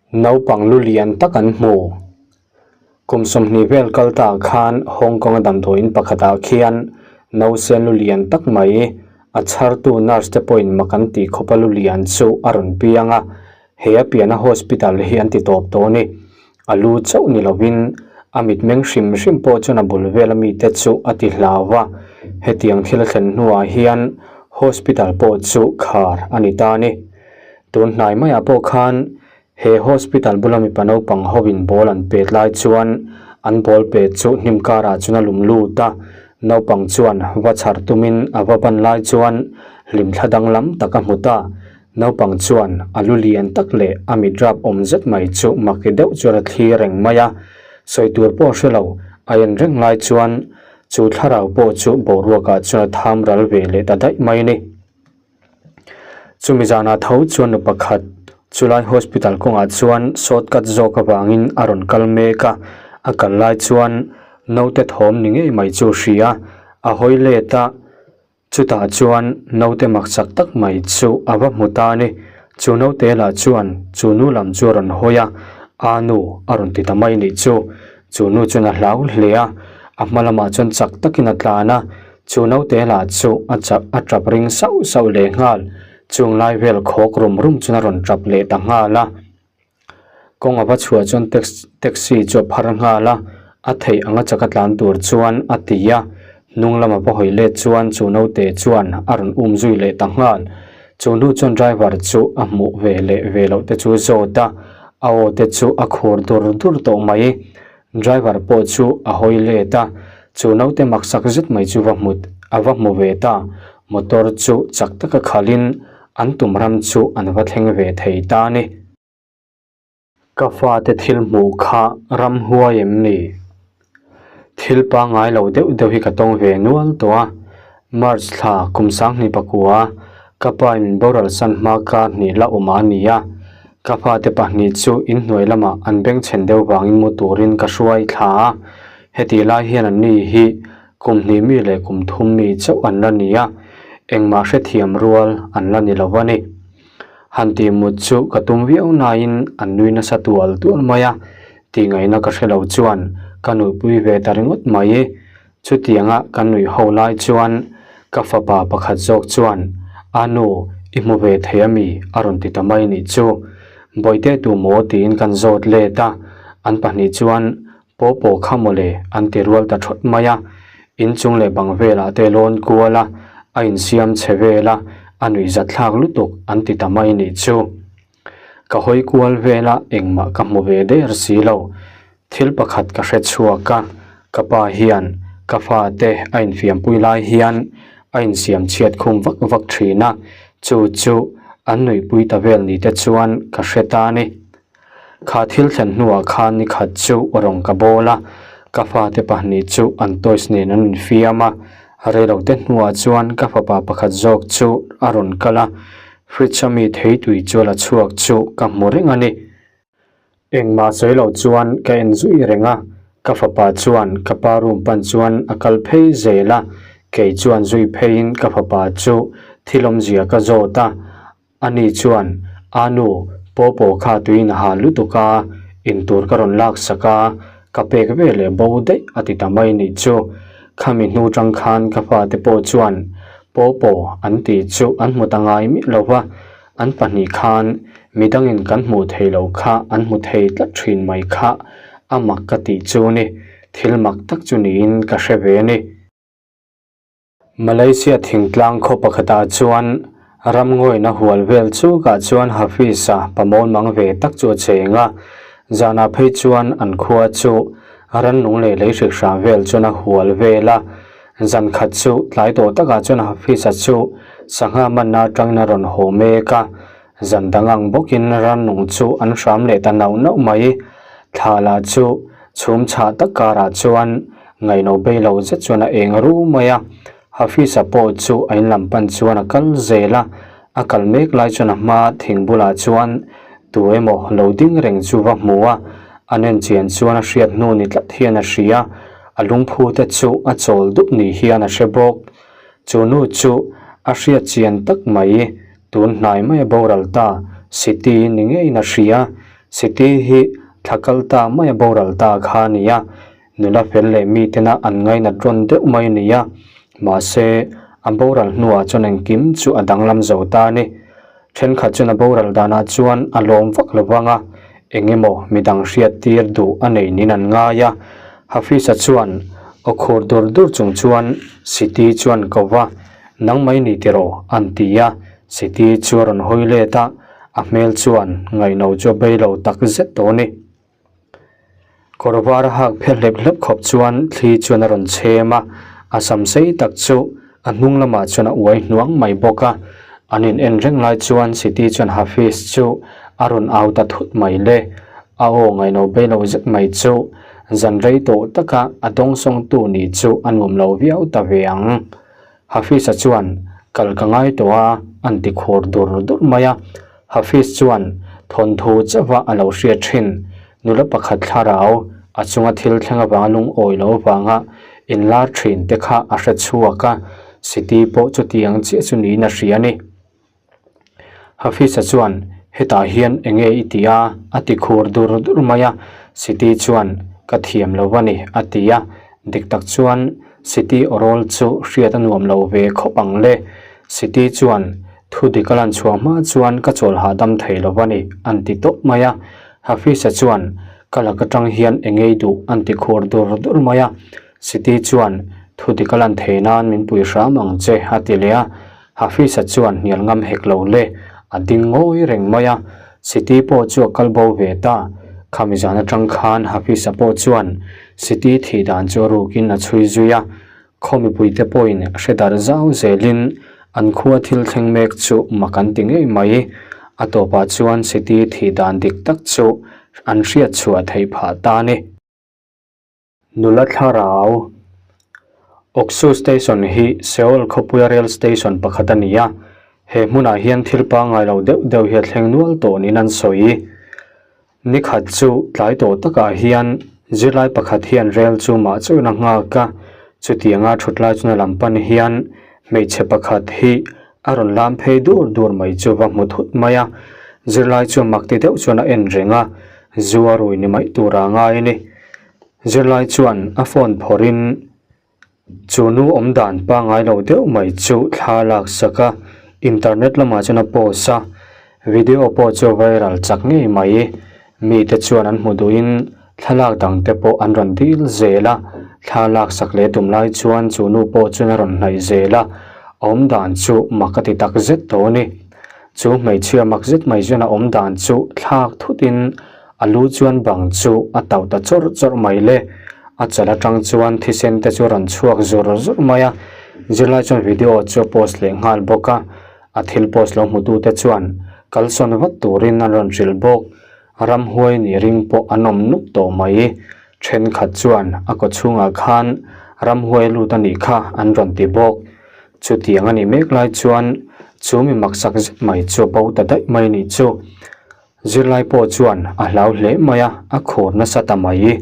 Naupang lu lian tak an hmu. Kum 20 vel kal ta khan Hong Kong a damdawiin pakhatah khian nausen lu lian tak mai a chhartu nurse te pawhin mak an tih khawpa lu lian chu a rawn piang a, he a pianna hospital hi an ti tawp tawh a ni. A lu chauh ni lovin a mitmeng hrim hrim pawh chuan a bul vela mite chu a ti hlau a, hetiang thil a thlen hnuah hian hospital pawh chu khar a ni ta a ni. Tun hnai maiah pawh khan he hospital bula mipa naupang hovin ball an pet lai chuan an ball pet chu hnim karah chuan a lum lut a, naupang chuan va chhar tumin a va ban lai chuan hlimthla danglam tak a hmu ta. Naupang chuan a lu lian tak leh a mit rap awm zet mai chu maki deuh chuan a thlir reng mai a, sawi tur pawh hre lo a en reng lai chuan chu thlarau pawh chu boruakah chuan a tham ral ve leh ta daih mai a ni. Chumi zanah tho chuan nu pakhat chulai hospital kawngah chuan shortcut zawk avangin a rawn kal mek a, a kal lai chuan naute thawm ni ngei mai chu a hria, a hawi let a, chutah chuan naute maksak tak mai chu a va hmu ta a ni. Chu naute lah chuan chu nu lam chu a rawn hawi a, a nu a rawn ti ta mai nih chu. Chu nu chuan a hlau hle a, a hma lamah chuan chak takin a tlan a, Chu naute lah chu a chak a tap ring sauh sauh leh nghal, chung lai vel khawk rum rum chuan a rawn tap leh ta nghal a. Kawng a va chhuah chuan taxi chu a phar nghal a, a theih anga chak a tlan tur chuan a ti a, hnung lama va hawi let chuan chu naute chuan a rawn um zui leh ta nghal. Chu hnu chuan driver chu a hmuh ve leh ve loh te chu zawt a, a aw te chu a khur dur dur tawh mai. Driver pawh chu a hawi let a, chu naute maksak zet mai chu va hmu a va hmu ve ta. Motor chu chak taka khalhin an tum ram chu an va thleng ve thei ta a ni. Ka fate thil hmuh kha ram huai em ni? Thil pangngai lo deuh deuh hi ka tawng ve nual tawh a. March thla kum 2009 ka pa in min boral san hma ka hnih la awm a ni a. Ka fate pahnih chu inhnuai lamah an bengchhen deuh vangin mu turin ka hruai thla a, hetih lai hian an ni hi kum hnih mi leh kum thum mi chauh an la ni a, engmah hrethiam rual an la ni lo a ni. Han tih mut chu ka tum viau nain an nui nasa tual tual mai a, tihngaihna ka hre lo chuan ka nuihpui ve ta ringawt mai. Chutianga kan nuih ho lai chuan ka fapa pakhat zawk chuan, A nu, i hmu ve thei a mi? a rawn ti ta mai nih chu. Bawihte tu maw? tiin kan zawt let a, an pahnih chuan, Paw paw kha mawle, an ti rual ta thawt mai a. Inchung leh bang velah te lawn kual a, a insiam chhe vel a, a nuihzat thlak lutuk, an ti ta mai nih chu. Ka hawi kual vel a, engmah ka hmu ve der si lo. Thil pakhat ka hre chhuak a, ka pa hian ka fate a infiampui lai hian a insiam chhiat khum vak vak thin a, chu chu an nuihpui ta vel ni te chuan ka hre ta a ni. Kha thil thlen hnuah khan ni khat chu rawng ka bawl a, ka fate pahnih chu an toys nen an infiam a, reilote hnuah chuan ka fapa pakhat zawk chu a rawn kal a, fridge a mi theitui chu a la chhuak chu ka hmu reng a ni. Engmah sawi lo chuan ka en zui reng a, ka fapa chuan ka pa room pan chuan a kal phei zel a, kei chuan zui pheiin ka fapa chu thil awmzia ka zawt a, ani chuan, A nu, pawpaw kha tuiin a hal lutuk a, intur ka rawn lak sak a, ka pek ve leh bo daih a ti ta mai nih chu. Khami hnu tang khan ka fate pawh chuan pawpaw an tih chu an hmu ta ngai miah lo va, An pahnih khan midangin kan hmuh theih loh kha an hmu thei tlat thin mai kha a mak ka tih chu ni, thil mak tak chu niin ka hre ve a ni. Malaysia thingtlang khaw pakhatah chuan ramngawina hual vel chukah chuan Hafiz-a pamawn mang ve tak chu a cheng a, zanah phei chuan an khua chu rannung leh lei hrik hrang vel chuan a hual vel a, Zan khat chu tlai tawh takah chuan Hafiz-a chu sangha manna atangin a rawn haw mek a, zan dang ang bawkin rannung chu an hram leh ta nauh nauh mai. Thla lah chu chhum chhah tak karah chuan ngaihno bei lo zet chuan a eng ru mai a, Hafiz-a pawh chu a in lam pan chuan a kal zel a, a kal mek lai chuan a hma thing bulah chuan tu emaw lo ding reng chu va hmu a, an enchian chuan a hriat hnu ni tlat hian a hria. A lungphu te chu a chawl dup ni hian a hre bawk. Chu nu chu a hriat chian tak mai, tun hnai mai a boral ta, Siti ni ngeiin a hria. Siti hi thla kal ta maia boral ta kha a ni a, nula fel leh mitena an ngainat rawn deuh mai a ni a, mahse a boral hnuah chuan engkim chu a danglam zo ta a ni. Thenkhat chuan a boral danah chuan a lawm vak lo vang a, eng emaw midang hriat tir duh a nei niin an ngai a. Hafiz-a chuan aw khur dur dur chung chuan Siti chuan ko va, Nang mai ni tiraw? an ti a. Siti chu a rawn hawi let a, a hmel chuan ngaihno chu a bei lo tak zet tawh a ni. Kawr var a hak phe hlep hlep khawp chuan thli chuan a rawn chhem a, a sam sei tak chu a hnung lamah chuan a uai hnuang mai bawk a. An in en reng lai chuan Siti chuan Hafiz chu a rawn au ta thut mai le. A aw ngaihno bei lo zet mai chu zan rei tawh taka a dawngsawngtu nih chu a nuam lo viau ta ve ang. Hafiz-a chuan, Kal ka ngai tawh a, an ti khur dur dur mai a. Hafiz chuan thawnthu chauha a lo hriat thin. Nula pakhat thlarau, a chunga thil thleng avanga lungawi lo avanga inlar thin te kha a hre chhuak a, Siti pawh chutiang chiah chu niin a hria a ni. Hafiz-a chuan, Hetah hian eng nge i ti a? a ti khur dur dur mai a. Siti chuan, Ka thiam lo a ni, a ti a. Dik tak chuan Siti awrawl chu hriat a nuam lo ve khawp ang le. Siti chuan, Thu dik a lan chhuah hma chuan ka chawl hahdam thei lo a ni, an ti tawp mai a. Hafiz-a chuan, Ka lak atang hian eng nge i duh? an ti khur dur dur mai a. Siti chuan, Thu dik a lan thei nan min pui hram ang che, a ti leh a. Hafiz-a chuan hnial ngam hek lo le, a ding ngawi reng mai a, Siti pawh chu a kal bo ve ta. Khami zan atang khan Hafiz-a pawh chuan Siti thih dan chu a rukin a chhui zui a, khaw mipuite pawhin hre darh zau zelin an khua thil thleng mek chu mak an ti ngei mai. A tawpah chuan Siti thih dan dik tak chu an hriat chhuah theih phah ta a ni. Nula thlarau Oksu Station hi Seoul khawpuia rail station pakhat a ni a, he hmunah hian thil pangngai lo deuh deuh hi a thleng nual tawh niin an sawi. Ni khat chu tlai tawh takah hian zirlai pakhat hian rail chu mah chauhin a nghak a, chutianga thut lai chuna lam pan hian hmeichhe pakhat hi a rawn lam phei dur dur mai chu va hmu thut mai a, zirlai chu mak ti deuh chuan a en reng a, zu a rui ni mai tura ngai a ni. Zirlai chuan a phone phawrhin chu nu awm dan pangngai lo deuh mai chu thla lak sak a, internet lamah chuan a post a, video pawh chu a viral chak ngei mai. Mite chuan an hmu duhin thlalak dang te pawh an rawn dil zel a, thla lak sak leh tum lai chuan chu nu pawh chuan a rawn hnaih zel a, a awm dan chu mak a ti tak zet tawh a ni. Chu hmeichhia mak zet mai chuan a awm dan chu thlak thutin A lu chuan bang chu a tauh ta chawrh chawrh mai le. A chal atang chuan thisen te chu a rawn chhuak zur zur mai a. Zirlai chuan video chu a post leh nghal bawk a. A thil post lo hmutute chuan kalsawn vat turin an rawn hrilh bawk. Ramhuai ni ring pawh an awm nuk tawh mai. Thenkhat chuan a kaw chhungah khan ramhuai lut a nih kha an rawn ti bawk. Chutiang a nih mek lai chuan chu mi maksak zet mai chu a bo ta daih mai a nih chu. Zirlai pawh chuan a hlau hle mai a, a khur nasa ta mai.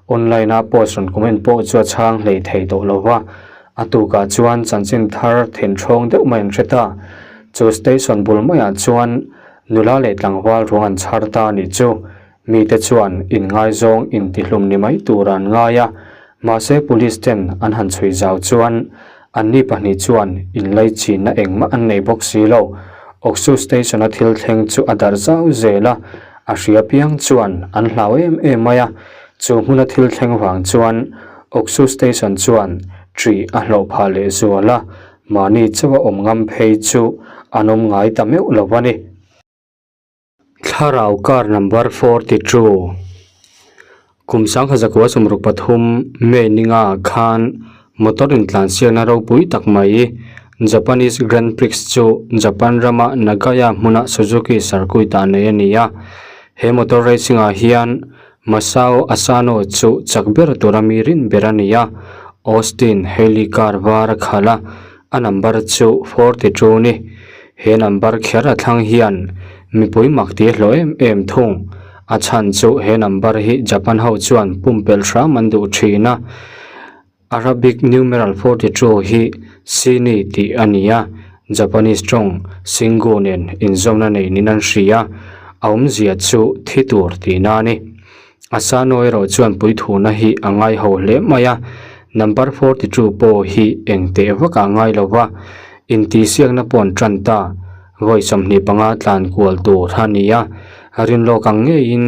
Online-a post rawn comment pawh chu a chhang hlei thei tawh lo va, a tukah chuan chanchin thar thinṭhawng deuh mai an hre ta. Chu station bul maiah chuan nula leh tlangval ruang an chhar ta a nih chu. Mite chuan inngaizawng intihlum ni mai tur an ngai a, mahse police ten an han chhui zau chuan Anni pahnih chuan inlaichinna engmah an nei bawk si lo. Oksu Station-a thil thleng chu a darh zau zel a, a hria piang chuan an hlau em em mai a. Chu hmuna thil thleng vang chuan Oksu Station chuan ṭih a hlawh phah leh zual a, mahni chauha awm ngam phei chu an awm ngai ta meuh lo a ni. Thlarau car number 42 Kum sangha zakua 63 May ninga ah khan motor intlansiakna ropui tak mai Japanese Grand Prix chu Japan rama Nagaya hmuna Suzuki circuit ah nei a ni a. He motor racing ah hian Masao Asano chu chak ber tura mi rin ber a ni a. Austin Healey car var a khalh a, a number chu 42 ni. He number kher a thlang hian mipui mak ti hlawh em em thung. A chhan chu he number hi Japan ho chuan pumpelh hram an duh thin a. Arabic numeral 42 hi Sini tih a ni a, Japanese tawng Singu nen inzawmna nei niin an hria. A awmzia chu thi tur tihna a ni. Asano erawh chuan puithuna hi a ngai ho hle mai a, number 42 pawh hi eng teh vak ah ngai lo va, intihsiakna pawh an tan ta, vawi 25 tlan kual tur a ni a, rinlawk ang ngeiin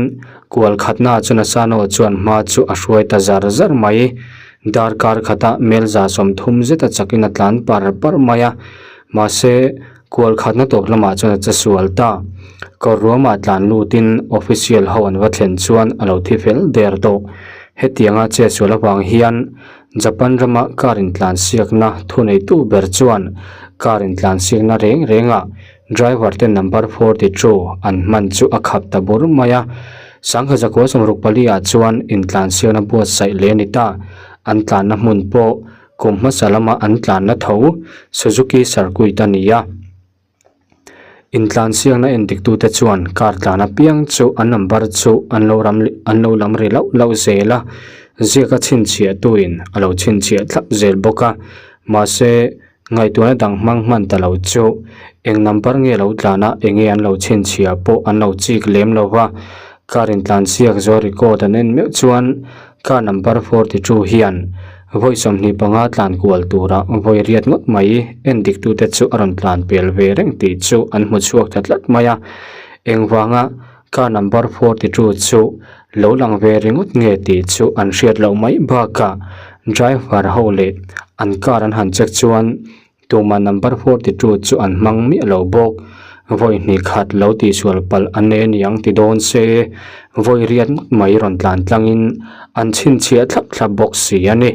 kual khatna chuan Asano chuan hma chu a hruai ta zar zar mai, darkar khata mel 30 zeta chakin a tlan par par mai a, mahse Kual khatna tawp lamah chuan a che sual ta. Kawr ruamah tlan lutin official ho an va thlen chuan a lo thi fel der tawh. Hetianga che sual avang hian Japan rama car intlansiakna thuneitu ber chuan car intlansiakna reng rengah driver te number 42 an hman chu a khap ta bur mai a. Sangha zakua 64 ah chuan intlansiakna buatsaih leh a ni ta. An tlanna hmun pawh Kum hmasa lama an tlanna tho Suzuki Circuit a ni a. Intlansiakna endiktute chuan car tlan apiang chu an number chu an lo ram an lo lam ri lauh lauh zel a, ziaka chhinchhiahtuin a lo chhinchhiah thlap zel bawk a. Mahse, ngaihtuahna dang hmang hman ta lo chu eng number nge lo tlan a, enge an lo chhinchhiah pawh an lo chik lem lo va. Car intlansiak zawh record an en meuh chuan Car number 42 hian vawi 25 tlan kual tura vawi riat ngawt mai en diktute chu a rawn tlan pel ve reng tih chu an hmu chhuak ta tlat mai a. Engvanga car number 42 chu lo lang ve ringawt nge tih chu an hriat loh mai bakah driver ho leh an car an han check chuan Tuma number 42 chu an hmang miah lo bawk. Vawi hnih khat lo tihsual palh an nei aniang ti dawn se, vawi riat ngawt mai rawn tlan tlangin an chhinchhiah thlap thlap bawk si a ni.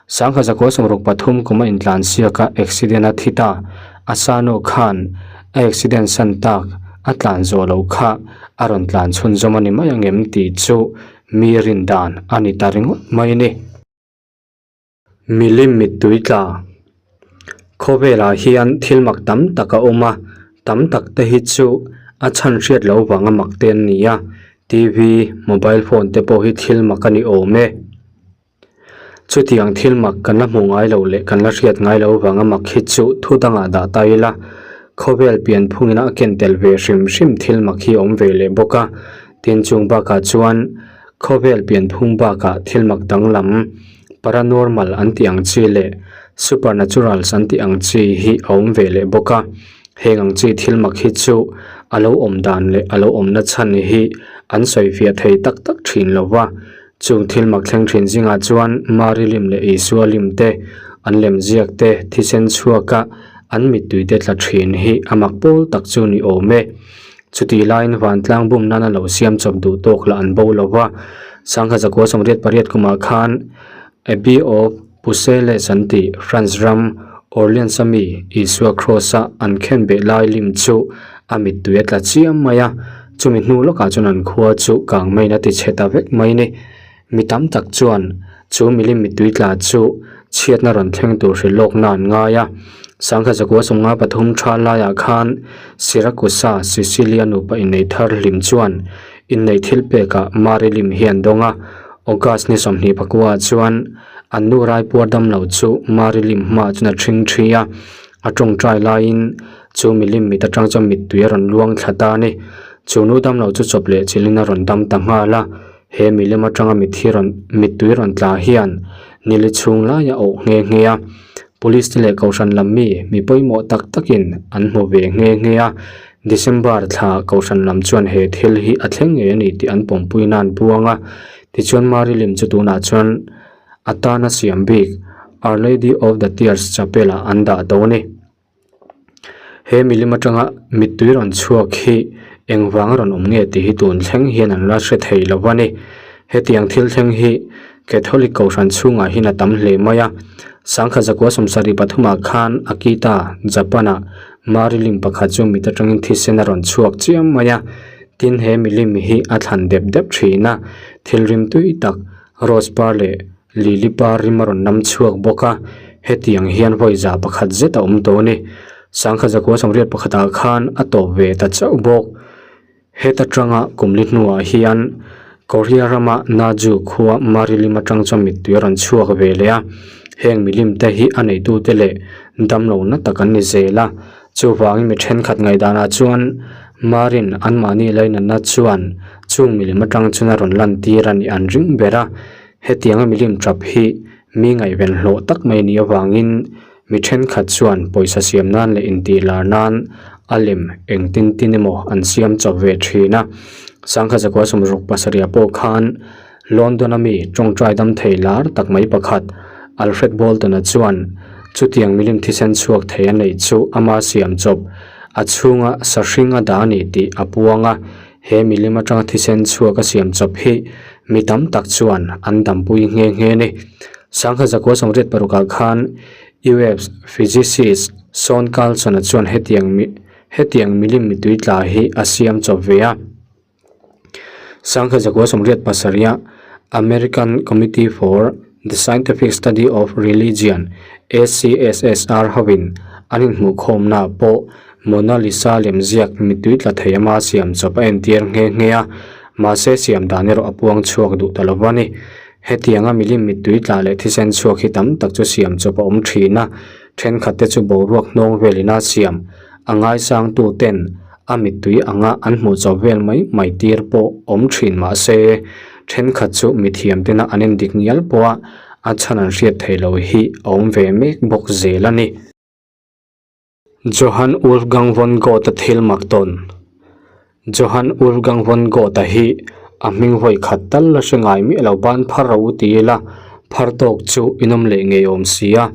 Sangha zakua 63 kum a intlan siak a accident a thi ta. Asano khan a accident san tak a tlan zawh loh kha a rawn tlan chhunzawm a ni mai angem tih chu mi rin dan a ni ta ringawt mai a ni. Milim mittui tla. Khawvelah hian thil mak tam tak a awm a, tam tak te hi chu a chhan hriat loh vanga mak te an ni a, TV, mobile phone te pawh hi thil mak a ni awm e. Chutiang thil mak kan la hmuh ngai loh leh kan la hriat ngai loh vanga mak hi chu thu dangah dah ta ila, khawvel pianphungin a ken tel ve hrim hrim thil mak hi a awm ve leh bawk a, tin chung bakah chuan Khawvel pianphung bakah thil mak danglam, paranormal an tih ang chi leh supernaturals an tih ang chi hi a awm ve leh bawk a. Heng ang chi thil mak hi chu a lo awm dan leh a lo awmna chhan hi an sawifiah thei tak tak thin lo va. Chung thil mak thleng thin zingah chuan Mari lim leh Isua lim te, an lem ziak te, thisen chhuaka an mittui te tla thin hi a mak pawl tak chu ni awm e. Chutih laiin vantlang bum nana lo siam chawp duh tawk lah an bo lo va, Sangha zakua 88 kumah khan Abbey of Pucelles an tih France ram Orleans-a mi Isua Cross-a an khen beh lai lim chu a mittui a tla chiam mai a, chumi hnu lawkah chuan an khua chu kang maiin a ti chhe ta vek mai ni. Mi tam tak chuan chu milim mittui tla chu chhiatna rawn thleng tur hrilh lawkna an ngai a. Sangha zakua 53 tha laiah khan Siracusa, Sicilia nupa inneih thar hlim chuan inneih thil pekah Mari lim hi an dawng a. August ni 24 ah chuan an nu raipuar damlo chu Mari lim hmaah chuan a ṭhing ṭhi a. A ṭawngṭai laiin chu milim mit aṭang chuan mittui a rawn luang thla ta a ni. Chu nu damlo chu chawp leh chilhin a rawn dam ta nghal a. He milem atanga mitthi rawn mittui rawn tla hian nili chhung laia awh nghe nghe a, Police te leh Kohhran lam mi mi pawimawh tak takin an hmu ve nghe nghe a, December thla Kohhran lam chuan he thil hi a thleng ngei a ni tih an pawmpui nan buang a, tichuan Mari lim chu tunah chuan a tana siam bik Our Lady of the Tears Chapel ah an dah tawh a ni. He milim atanga mittui rawn chhuak hi engvang a rawn awm nge tih hi tun thleng hian an la hre thei lo a ni. Hetiang thil thleng hi Catholic kohhran chhungah hian a tam hle mai a. Sangkhat zakua 73 ah khan Akita, Japan ah Mari lim pakhat chu mit atangin thisen a rawn chhuak chiam mai a. Tin he milim hi a thlan dep dep thin a, thil rimtui tak rose par leh Lily par rim a rawn nam chhuak bawk a, hetiang hian vawi za pakhat zet a awm tawh a ni. Sangkha zakua 81 ah khan a tawp ve ta chauh bawk. Heta tanga kumli hnuah hian Korea rama Naju khua Mari lim atang chuan mittui a rawn chhuak ve leh a, heng milim te hi a neitute leh damlo na tak an ni zel a, chuvangin mi thenkhat ngaihdanah chuan. Marin anmahni lainatna chuan chung milim atang chuan a rawn lantir a nih an ring ber a. Hetianga milim tap hi mi ngaihven hlawh tak mai nih avangin mi thenkhat chuan pawisa siam nan leh intih lar nan a lem engtin tin emaw an siam chawp ve thin a. Sangha zakua sawmruk pasarih ah pawh khan London a mi tawngtai dam thei lar tak mai pakhat Alfred Bolton-a chuan chutiang milim thisen chhuak thei a neih chu ama siam chawp a chhunga sahring a dah a ni tih a puang a. He milim atanga thisen chhuak a siam chawp hi mi tam tak chuan an dampui nghe nghe a ni. Sangha zakua sawmriat parukah khan US physicist Sean Carlson-a chuan hetiang mi hetiang milim mitui tla hi a siam chawp ve a. Sangha zakua sawmriat pasarih American Committee for the Scientific Study of Religion, ACSSR, hovin an inhmuhkhawmnaah pawh Mona Lisa lemziak mittui tla thei ama siam chawp a entir nghe nghe a, mahse siam dan erawh a puang chhuak duh ta lo a ni. Hetianga milim mittui tla leh thisen chhuak hi tam tak chu siam chawp a awm thin a, thenkhat te chu boruak hnawng velin a siam a ngaisangtu ten a mittui anga an hmuh chawp vel mai mai tir pawh awm thin mahse thenkhat chu mithiam tena an endik ngial pawha a chhan an hriat theih loh hi a awm ve mek bawk zel a ni. Johann Wolfgang von Goethe thil mak tawn Johann Wolfgang von Goethe hi a hming vawi khat tal la hre ngai miah lo ban phar ro u ti ila phar tawk chu in awm leh ngei awm si a.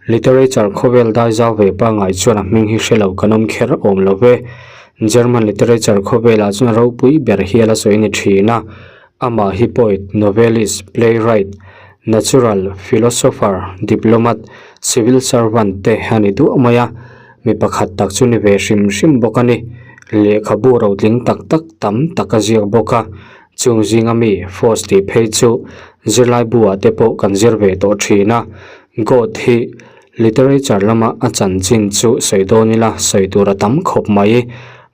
Literature khawvel dai zau ve pangngai chuan a hming hi hre lo kan awm kher awm lo ve. German literature khawvelah chuan ropui ber hial a sawi ni thin a. Amah hi poet, novelist, playwright, natural philosopher, diplomat, civil servant te a ni duah mai a, mi pakhat tak chu ni ve hrim hrim bawk a ni. Lehkhabu rotling tak tak tam tak a ziak bawk a, chung zinga mi Faust tih phei chu zirlai bu ah te pawh kan zir ve tawh thin a, Goethe hi literature lama a chanchin chu sawi dawn ila sawi tur a tam khawp mai,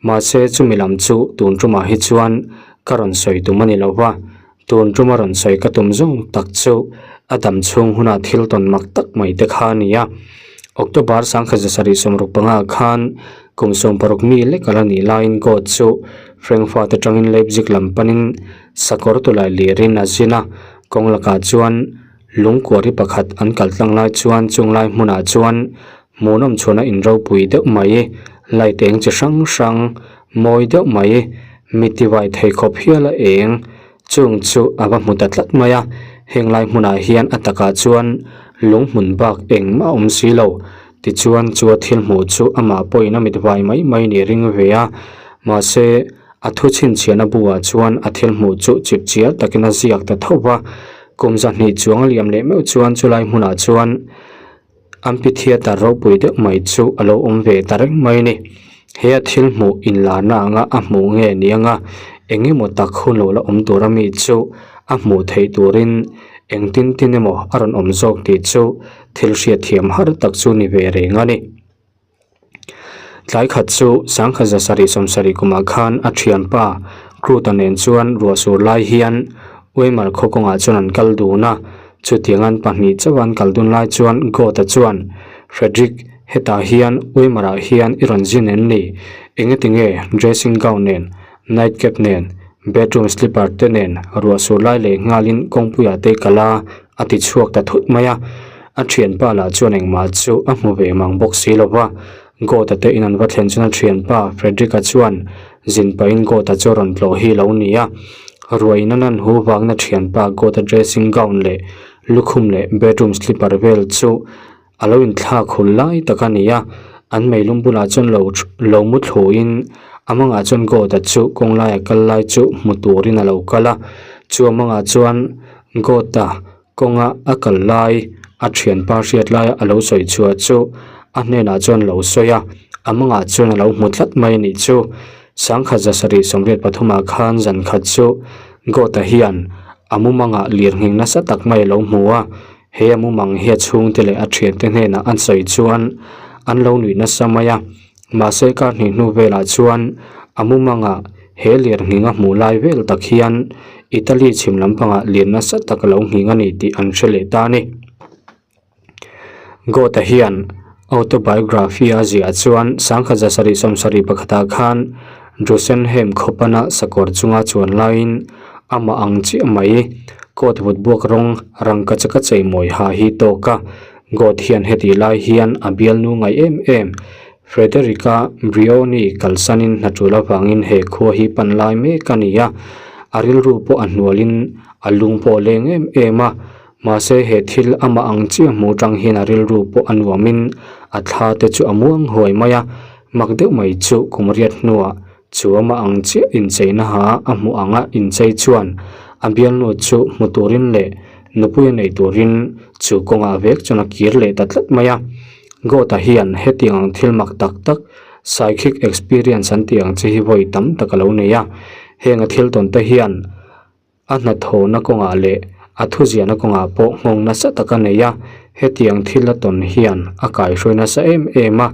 mahse chumi lam chu tun tumah hi chuan Ka rawn sawi tum a ni lo va, tun tuma rawn sawi ka tum zawng tak chu a dam chhung huna thil tawn mak tak mai te kha a ni a. October sangkhat zasarih sawmruk panga khan kum 16 mi lek a la nih laiin Goethe chu Frankfurt atangin Leipzig lam panin sakawr tulai lirin a zin a, kawng lakah chuan lungkuari pakhat an kal tlang lai chuan chunglai hmunah chuan Hmuhnawm chhuahna in ropui deuh mai, light eng chi hrang hrang, mawi deuh mai, mi tivai thei khawp hial a eng, chung chu a va hmu ta tlat mai a, heng lai hmunah hian a takah chuan lung hmun bak engmah a awm si lo, tichuan chu a thil hmuh chu amah pawhin a mit vai mai mai ni ring ve a, mahse a thu chhinchhiahna buah chuan a thil hmuh chu chip chial takin a ziak ta tho va, kum zahnih chuang a liam leh meuh chuan chulai hmunah chuan. Amphitheatre ropui deuh mai chu a lo awm ve ta reng mai a ni. He a thil hmuh inlarna anga a hmuh nge ni anga eng emaw tak hun lo la awm tur ami chu a hmuh theih turin engtin tin emaw a rawn awm zawk tih chu thil hriatthiam har tak chu ni ve reng a ni. Tlai khat chu sangkhat zasarih sawmsarih kumah khan a thianpa Kruta nen chuan ruah sur lai hian Weimar khaw kawngah chuan an kal dun a, chutiang an pahnih chauh an kal dun lai chuan Goethe chuan, Frederick, hetah hian Weimar ah hian i rawn zin em ni? Engetinge dressing gown nen, night cap nen, bedroom slipper te nen ruah sur lai leh nghalin kawngpuiah te kal a? A ti chhuak ta thut mai a, a thianpa lah chuan engmah chu a hmu ve mang bawk si lo va. Goethe te in an va thlen chuan a thianpa Frederick-a chuan zin pahin Goethe chu a rawn tlawh hi lo ni a. Ruain a nan hu vangin a thianpa Goethe dressing gown leh lukhum leh bedroom slipper vel chu a lo inthlak hul lai tak a ni a. An meilum bulah chuan lo lo mu thluin a mangah chuan Goethe chu kawng laia kal lai chu hmu turin a lo kal a. Chu a mangah chuan Goethe kawnga a kal lai a thianpa hriat laia a lo sawi chhuah chu a hnenah chuan lo sawi a, a mangah chuan a lo hmu tlat mai a nih chu. Sangkhat zasarih sawmriat pathumah khan zan khat chu Goethe hian a mumangah lirnghing nasa tak mai a lo hmu a, he a mumang hi a chhungte leh a thiante hnenah an sawi chuan an lo nuih nasa mai a. Mahse kar hnih hnu velah chuan a mumangah he lir nghing a hmuh lai vel tak hian Italy chhim lampangah lir nasa tak a lo nghing a ni tih an hre leh ta a ni. Goethe hian autobiography a ziah chuan sangkhat zasarih sawmsarih pakhatah khan. Drusenheim khaw pana sakawr chunga chuan laiin amah ang chiah mai coat vut buak rawng rangka chaka chei mawi ha hi tawk a. Goth hian heti lai hian a bialnu ngaih em em Frederick-a Brioni kalsanin hna tul avangin he khua hi pan lai mek a ni a, a rilru pawh a hnualin a lung pawh a leng em em a, mahse he thil amah ang chiah hmuh tang hian a rilru pawh a nuamin a thla te chu a muang huai mai a, mak deuh mai chu kum riat hnuah chu amah ang chiah incheina ha a hmuh anga inchei chuan a bialnu chu hmu turin leh nupui a nei turin chu kawngah vek chuan a kir leh ta tlat mai a. Goat-a hian hetiang ang thil mak tak tak, psychic experience an tih ang chi hi vawi tam tak a lo nei a. Heng a thil tawn te hian a hnathawhna kawngah leh a thuziahna kawngah pawh nghawng nasa tak a nei a. Hetiang thil a tawn hian a kaihruai nasa em em a,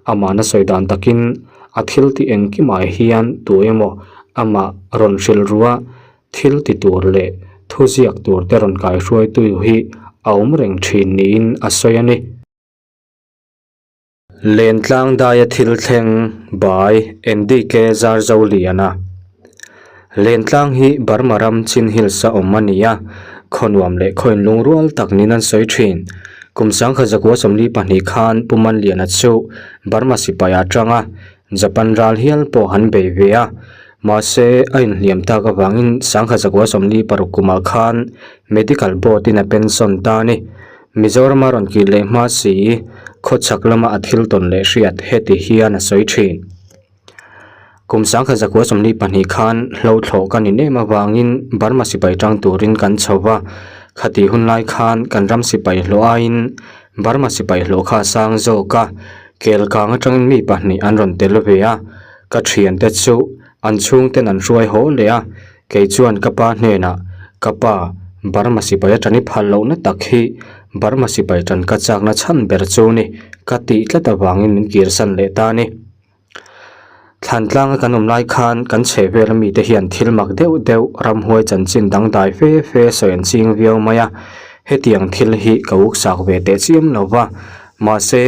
amahna sawi dan takin a thil tih engkimah hian tu emaw amah rawn hrilh ruah thil ti tur leh thuziak tur te rawn kaihruaitu hi a awm reng thin niin a sawi a ni. Lentlang daia thil thleng by NDK Zarzoliana Lentlang hi Burma ram Chin Hills a awm a ni a, khawnuam leh khaw inlungrual tak niin an sawi thin. Kum sangkhat zakua 42 khan Pu Manliana chu Burma sipai a tang a, Japan ral hial pawh an bei ve a, mahse a inhliam tak avangin sangkhat zakua 46 kumah khan Medical Board in a pension ta a ni. Mizorama rawn kih leh hma si, khawchhak lama a thil tawn leh hriat heti hian a sawi thin. Kum sangkhat zakua 42 khan hlo thlawh ka ni nem avangin Burma sipai tang turin kan chho va, khati hun lai khan kan ram sipai hlawh aiin Burma sipai hlawh kha a sang zawk a, Kelkang atangin mi pahnih an rawn tel ve a, ka thiante chu an chhungten an hruai haw leh a, kei chuan ka pa hnenah, Ka pa, Burma sipai atan i phal lohna tak hi Burma sipai tan ka chakna chhan ber chu ni, ka tih tlat avangin min kirsan leh ta a ni. Thlantlanga kan awm lai khan kan chheh vela mite hian thil mak deuh deuh ramhuai chanchin dangdai fe fe sawi an ching viau mai a, hetiang thil hi ka uksak ve teh chiam lo va, mahse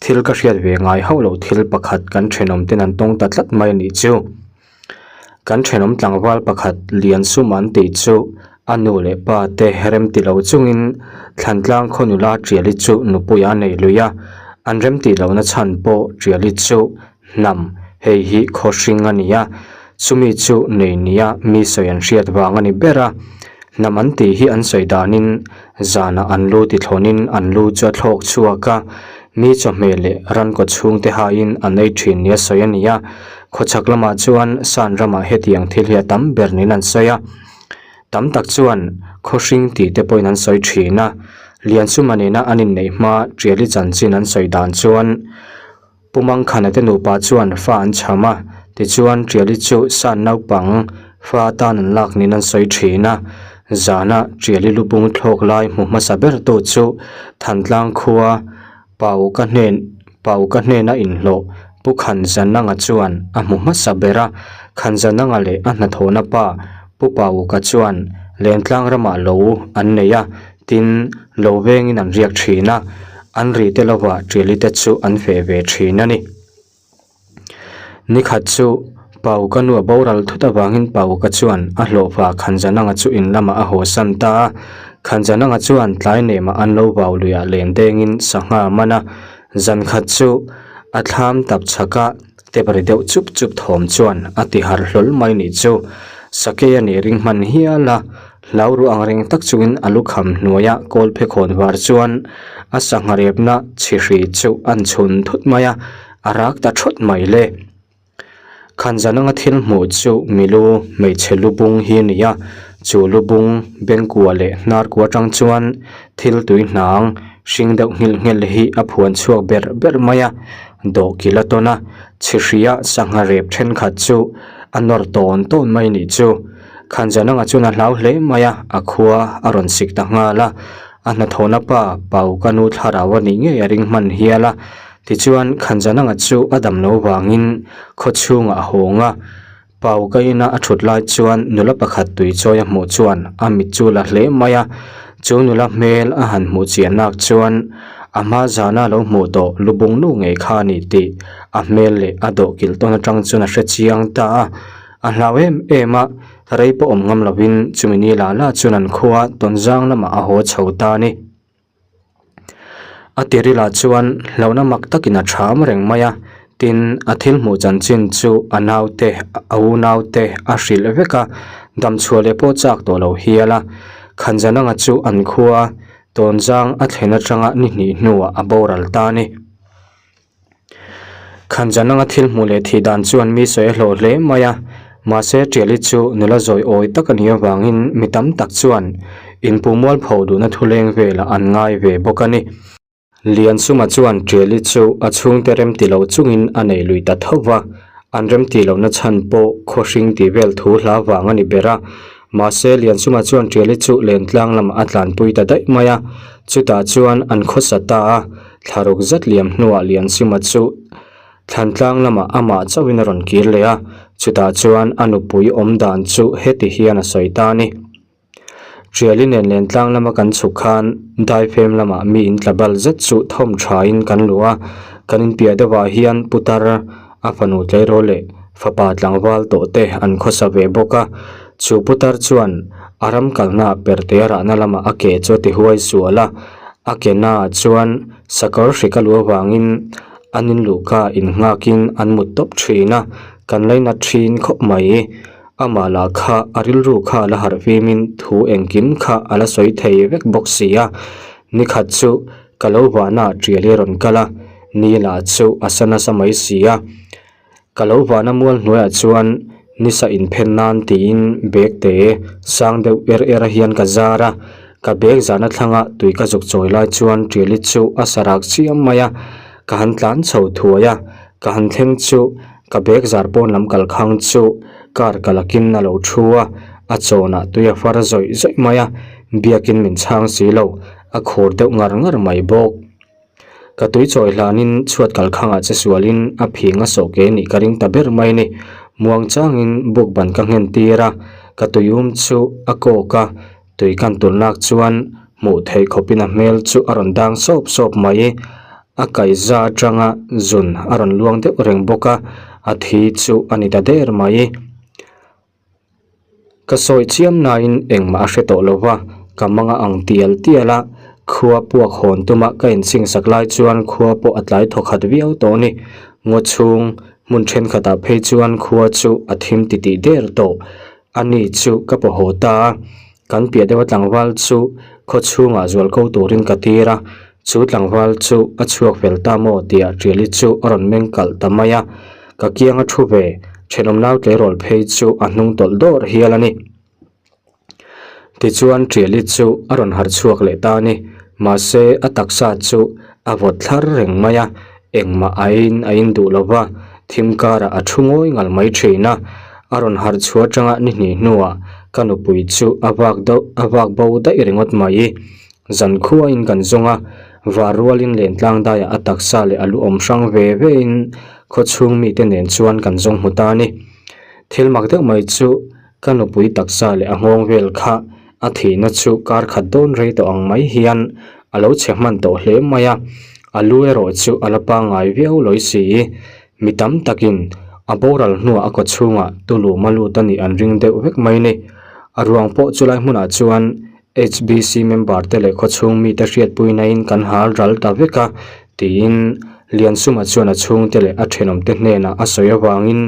thil ka hriat ve ngai hauh lo thil pakhat kan thenawm ten an tawng ta tlat mai a nih chu. Kan thenawm tlangval pakhat Liansum an tih chu a nu leh pa te rem ti lo chungin Thlantlang khaw nula Tiali chu nupui a nei lui a, an rem tih lohna chhan pawh Tiali chu hnam hei hi khaw hring a ni a, chumi chu nei nia mi sawi an hriat vang a ni ber a, hnam an tih hi an sawi danin Zanah an lu ti thlawnin an lu chu a thlawk chhuak a, mi chawhmeh leh ran kaw chhungte hain an ei thin nia sawi a ni a. Khawchhak lamah chuan San ramah hetiang thil hi a tam ber niin an sawi a. Tam tak chuan khawhring tih te pawhin an sawi thin a. Liansuma nena an inneih hma Tiali chanchin an sawi dan chuan, Pu Mangkhana te nupa chuan fa an chham a, tichuan Tiali chu san naupang fa atan an lak niin an sawi thin a. Zana Tiali lubung thlawk lai hmu hmasa ber tu chu Thantlang khua Pauka hnen Pauka hnena inhlawh Pu Khanzananga chuan a hmu hmasa ber a. Khanzananga leh a hnathawhna pa Pu Pauka chuan Lentlang ramah lo an nei a, Tin, lo vengin an riak thin a, an ri te lovah Ṭiali te chu an feh ve thin a ni. Nikhat chu Pauka nu a boral thut avangin Pauka chuan a hlawhfa Khanzananga chu in lamah a hawsan ta a. Khanzananga chuan tlai nemah an lo vau luiah len dengin sangha a man a, zankhat chu a thlam tap chhaka tep ri deuh chup chup thawm chuan a ti harh hlawl mai nih chu. Sakei a nih ring hman hial a, Hlau ruh ang reng tak chungin a lukham hnuaia kawl phekhawn var chuan a sangha repna chhi hri chu an chhun thut mai a, a rak ta thawt mai le. Khanzan anga thil hmuh chu milu hmeichhe lubung hi a ni a, chu lubung bengkua leh hnarkua atang chuan thil tui hnang hring deuh nghilh nghilh hi a phuan chhuak ber ber mai a, dawhkil a tawn a, chhi hria sangha rep thenkhat chu a nawr tawn tawn mai nih chu. Khanzananga chuan a hlau hle mai a, a khua a rawn sik ta nghal a. A hnathawhna pa Pau ka nu thlarau a nih ngei a ring hman hial a. Tichuan Khanzananga chu a dam lo vangin khaw chhungah a hawng a. Pau ka ina a thut lai chuan nula pakhat tui chawi a hmuh chuan a mit chu la hle mai a. Chu nula hmel a han hmuh chian nak chuan. A hma zana lo hmuh tawh lubung nu ngei kha a ni tih a hmel leh a dawhkilh tawn atang chuan a hre chiang ta a. A hlau em em a, rei pawh awm ngam lovin chumi ni la la chuan an khua Tawnzang lamah a haw chho ta a ni. A tirilah chuan hlauhna mak takin a ṭham reng mai a, tin a thil hmuh chanchin chu a naute a unaute a hrilh vek a, damchhuah leh pawh chak tawh lo hial a. Khanzananga chu an khua Tawnzang a thlen aṭanga ni hnih hnuah a boral ta a ni. Khanzananga thil hmuh leh thih dan chuan mi sawi a hlawh hle mai a, mahse Tiali chu nula zawi awi tak a nih avangin mi tam tak chuan inpuh mualpho duhna thuleng velah an ngai ve bawk a ni. Liansuma chuan Tiali chu a chhungte remti lo chungin a nei lui ta tho va, an remti lohna chhan pawh khawhring tih vel thu hla vang a ni ber a, mahse Liansuma chuan Tiali chu lentlang lamah a tlanpui ta daih mai a, chutah chuan an khawsa ta a. Thlaruk zet liam hnuah Liansima chu Thlantlang lamah amah chauhin a rawn kir leh a, chutah chuan a nupui awm dan chu heti hian a sawi ta a ni. Ṭiali nen Lentlang lama kan chhuk khan Daifem lamah mi in tla bal zet chu thawm thain kan luh a, kan inpiah deuhah hian putar a fanu tleirawl leh fapa tlangval tawh te an khawsa ve bawk a, chu putar chuan a ram kalna perte a rahna lamah a ke chu a ti huai sual a, A ke naah chuan sakawr hrik a luh avangin an in luhka innghakin an mut tawp thin a, kan lainat thin khawp mai. Amah lah kha a rilru kha a la harh fimin thu engkim kha a la sawi thei vek bawk si a. Nikhat chu ka lo vahnaah tial hi a rawn kal a, ni lah chu a sa nasa mai si a. Ka lo vahna mual hnuaiah chuan nisa inphen nan tiin bag te sang deuh er er hian ka zar a, ka bag zahna thlanga tui ka zuk chawi lai chuan Ṭiali chu a sa rak chiam mai a, ka han tlan chho thuai a, ka han thleng chu ka bag zar pawn lam kal khang chu car ka lakin a lo thu a, a chawnah tui a far zawih zawih mai a, biakin min chhang si lo, a khur deuh ngar ngar mai bawk. Ka tui chawi hlanin chhuat kalkhangah che sualin a phing a sawh ke nih ka ring ta ber mai ni. Muang changin buk ban ka nghen tir a, ka tui um chu a kawk a, tui kan tulh nak chuan hmuh theih khawpin a hmel chu a rawn dang sawp sawp mai. A kaihza atanga zun a rawn luang deuh reng bawk a, a thi chu a ni ta der mai. Ka sawi chiam nain engmah a hre tawh lo va, ka mang a ang tial tial a, khua puak hawn tuma ka inchingsak lai chuan khua pawh a tlai thaw khat viau tawh a ni. Ngaw chhung hmun thenkhatah phei chuan khua chu a thim titih der tawh. A ni chu ka paw haw ta a, Kan piah deuha tlangval chu khaw chhungah zual ko turin ka tir a, chu tlangval chu a chhuak fel ta maw tia Ṭiali chu a rawn meng kalh ta mai a, ka kianga thu ve thenawm nau tleirawl phei chu a hnung tawlh dawr hial a ni. Tichuan Ṭiali chu a rawn harh chhuak leh ta a ni, mahse a taksa chu a vawt thlar reng mai a, engmah a in a in duh lo va, thim karah a thu ngawi ngal mai thin a. A rawn harh chhuah atanga ni hnih hnuah ka nupui chu a vak deuh a vak bo daih ringawt mai. Zan khuain kan zawng a, var rualin lentlang daiah a taksa leh a lu awm hrang ve vein khaw chhung mite nen chuan kan zawng hmu ta a ni. Thil mak deuh mai chu ka nupui taksa leh a nghawng vel kha A thihna chu kar khat dawn rei tawh ang mai hian a lo chhe hman tawh hle mai a, a lu erawh chu a la pangngai viau lawi si. Mi tam takin a boral hnuah a kaw chhungah tulum a lut a nih an ring deuh vek mai ni. A ruang pawh chulai hmunah chuan HBC member te leh khawchhung mite hriatpuinain kan hal ral ta vek a, tiin Liansuma chuan a chhungte leh a thenawmte hnenah a sawi avangin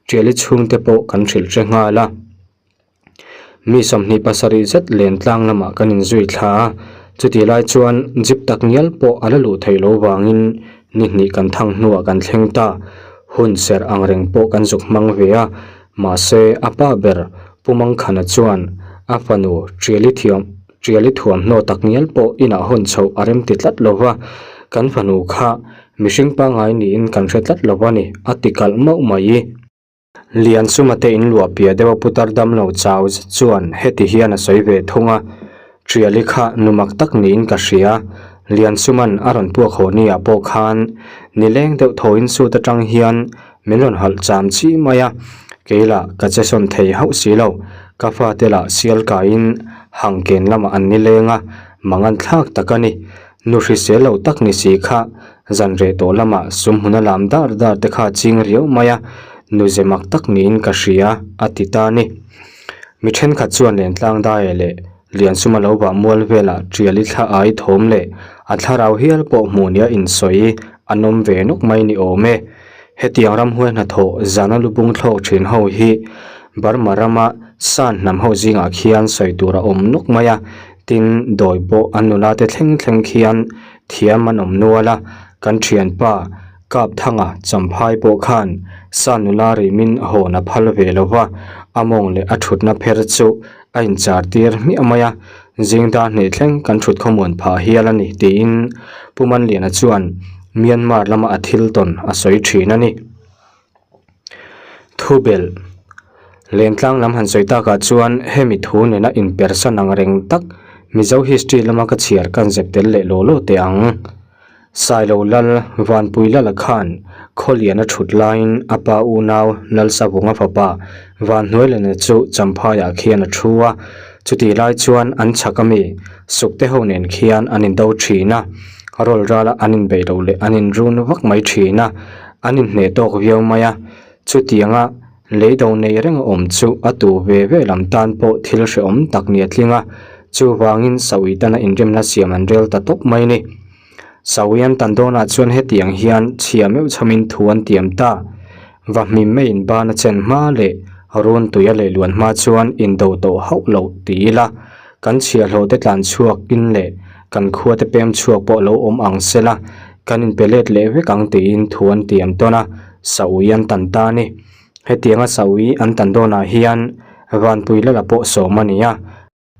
Ṭiali chhungte pawh kan hrilh hre nghal a. Mi 27 zet len tlang lamah kan inzui thla a, chutih lai chuan jeep tak ngial pawh a la luh theih loh vangin ni hnih kan thang hnuah kan thleng ta. Hun serh ang reng pawh kan zuk hmang ve a, mahse a pa ber Pu Mangkhana chuan a fanu Ṭiali thiam Ṭiali thuamhnaw tak ngial pawh inah hawn chhoh a rem ti tlat lo va, kan fanu kha mihring pangngai niin kan hre tlat lo a ni a ti kalh mauh mai. Liansuma te in luah piah deuh a putar damlo chau zet chuan heti hian a sawi ve thung a, Ṭiali kha nu mak tak niin ka hria. Liansuma'n a rawn puak haw ni ah pawh khan nileng deuh thawiin suit aṭang hian min rawn halh cham chi mai a, kei lah ka che sawn thei hauh si lo. Ka fate lah sial kaiin hangken lamah an nileng a, mangan thlak tak a ni. Nu hrisel lo tak ni si kha zan reh tawh lamah sum hmun a lam dar dar te kha a ching riau mai a, nu ze mak tak niin ka hria, a ti ta a ni. Mi thenkhat chuan Lentlang Daia leh Liansuma lo bah mual velah Tiali thla ai thawm leh a thlarau hial pawh hmuh nia insawi an awm ve nawk mai ni awm e. Hetiang ramhuai hnathawh zana lubung thlawk thin ho hi Burma rama San hnam ho zingah khian sawi tur a awm nawk mai a, tin dawi pawh an nula te thleng thleng khian thiam an awm nual a, kan thianpa Kapthanga Champhai pawh khan San nula rimin hawn a phal ve lo va, a mawng leh a thutna pher chu a inchar tir hmiah mai a, zingdar hnih thleng kan thut khawmuan phah hial a ni tiin Pu Manliana chuan Myanmar lama a thil tawn a sawi thin a ni. Thubelh Lentlang lam han sawi takah chuan hemi thu nena inpersan ang reng tak Mizo history lama ka chhiar kan zep tel leh law law teh ang. Sailo Lal Vanpui Lala khan Khawlian a thut laiin a pa unau Lalsavunga fapa Vanhnuailana chu Champhaiah khian a thu a, chutih lai chuan an chhak ami Sukte ho nen khian an indo thin a, rawl rala an inbeih loh leh an inrun vak mai thin a, an inhneh tawk viau mai a, chutianga leido nei reng a awm chu a tu ve ve lam tan pawh thil hrehawm tak ni a tling a, chuvangin Saui tana inremna siam an rel ta tawp mai a ni. Saui an tan dawnah chuan hetiang hian chhia meuh chhamin thu an tiam ta. Va hmim maiin ban a chen hma leh run tui a lehluan hma chuan indo tawh hauh loh ti ila, kan chhiahhlawh te tlan chhuak in leh kan khua te pem chhuak pawh lo awm ang sela, kan inpe let leh vek ang tiin thu an tiam tawn a, Saui an tan ta a ni. Hetianga Saui an tan dawnah hian Vanpui Lala pawh sawm a ni a.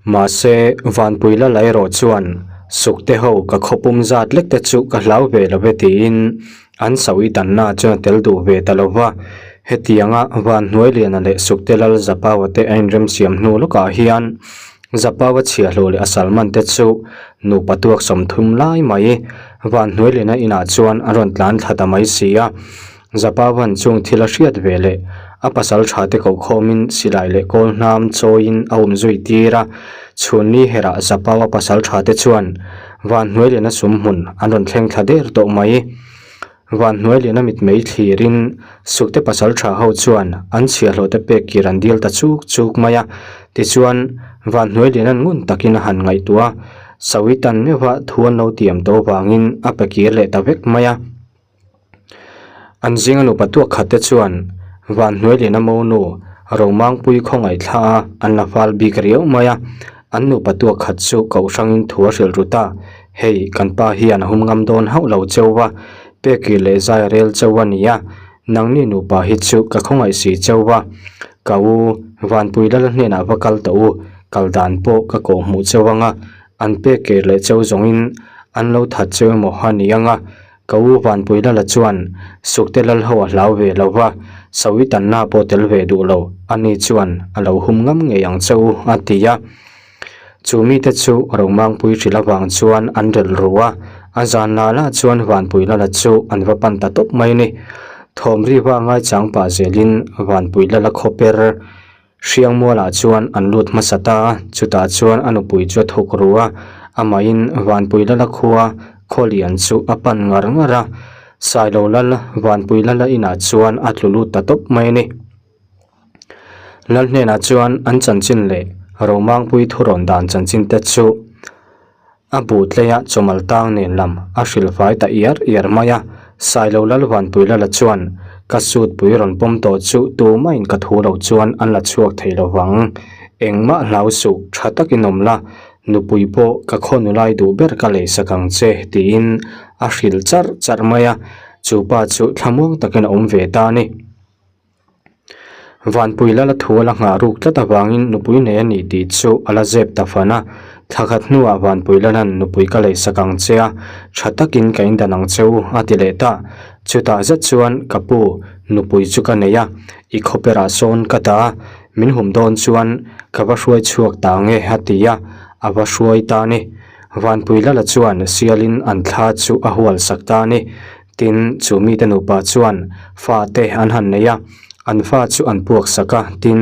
Mahse, Vanpui Lala erawh chuan Sukte ho ka khawpum zat lek te chu ka hlau ve lo ve tiin an sawi tanna chuan a tel duh ve ta lo va. Hetianga Vanhnuailiana leh Sukte Lal Zapaua te a inremsiam hnu lawkah hian Zapaua chhiahhlawh leh a salman te chu nupa tuak 30 lai mai Vanhnuailiana inah chuan a rawn tlan thla ta mai si a. Zapavan chung thil a hriat ve leh a pasal tha te koh khawmin silai leh kawl hnam chawiin a awm zui tir a, chhunni herah Zapaua pasal tha te chuan Vanhnuailiana sum hmun an rawn thleng thla der tawh mai. Vanhnuailiana mitmei thlirin Sukte pasal tha ho chuan an chhiahhlawh te pek kir an dil ta chuk chuk mai a, tichuan Vanhnuailiana'n ngun takin a han ngaihtuah a, Sawitan meuha thu an lo tiam tawh vangin a pe kir leh ta vek mai a. An zinga nupa tuak khat te chuan Vanhnuailiana monu Romangpui khawngaih thla a an la fal bik riau mai a, an nupa tuak khat chu kohhrangin thu a hrilh ru ta, hei kan pa hian a hum ngam dawn hauh lo cheu va, pekir leh zai a rel cheu a ni a, nangni nupa hi chu ka khawngaih si cheu va, ka u Vanpui lal hnenah va kal tawh u, kal dan pawh ka kawh hmuh cheu anga, an pekir leh cheu zawngin an lo that cheu emaw a ni anga, Ka u Vanpui Lala chuan Sukte Lal ho a hlau ve lo va, Sawi tanna pawh tel ve duh lo, ani chuan a lo hum ngam ngei ang che u, a ti a. Chu mite chu Romangpui hrilh avang chuan an relh ru a, a zan lah lah chuan Vanpui Lala chu an va pan ta tawp mai ni. Thawm ri va ngaichang pah zelin Vanpui Lala khawper Hriangmualah chuan an lut hmasa ta a, chutah chuan a nupui chu a thawk ru a, amahin Vanpui Lala khua Khawlian chu a pan ngar ngar a, Sailo Lal Vanpui Lala inah chuan a tlu lut ta tawp mai a ni. Lal hnenah chuan an chanchin leh Romangpui thurawn dan chanchin te chu A bu tleia chawmal tang nen lam a hrilh fai ta iar iar mai a, Sailo Lalvanpui Lala chuan ka suit pui rawn pawm tawh chu tumahin ka thu lo chuan an la chhuak thei lo vang. Engmah hlau suh, tha takin awm la, nupui pawh ka khaw nulai duh ber ka lei sak ang che tiin a hrilh charh charh mai a, chu pa chu thlamuang takin a awm ve ta a ni. Vanpui lala thu a la nghah ruk tlat avangin nupui nei a nih tih chu a la zep ta fan a. Thla khat hnuah Vanpui lala'n nupui ka lei sak ang che a, tha takin ka indan ang che u a ti leh ta. Chutah zet chuan ka pu nupui chu ka nei a, i khawperah sawn ka dah a, min hum dawn chuan ka va hruai chhuak ta ang e a ti a, a va hruai ta a ni. Vanpui lala chuan sialin an thla chu a hual sak ta a ni. Tin, chu mite nupa chuan fa te an han nei a, an fa chu an puak sak a, tin,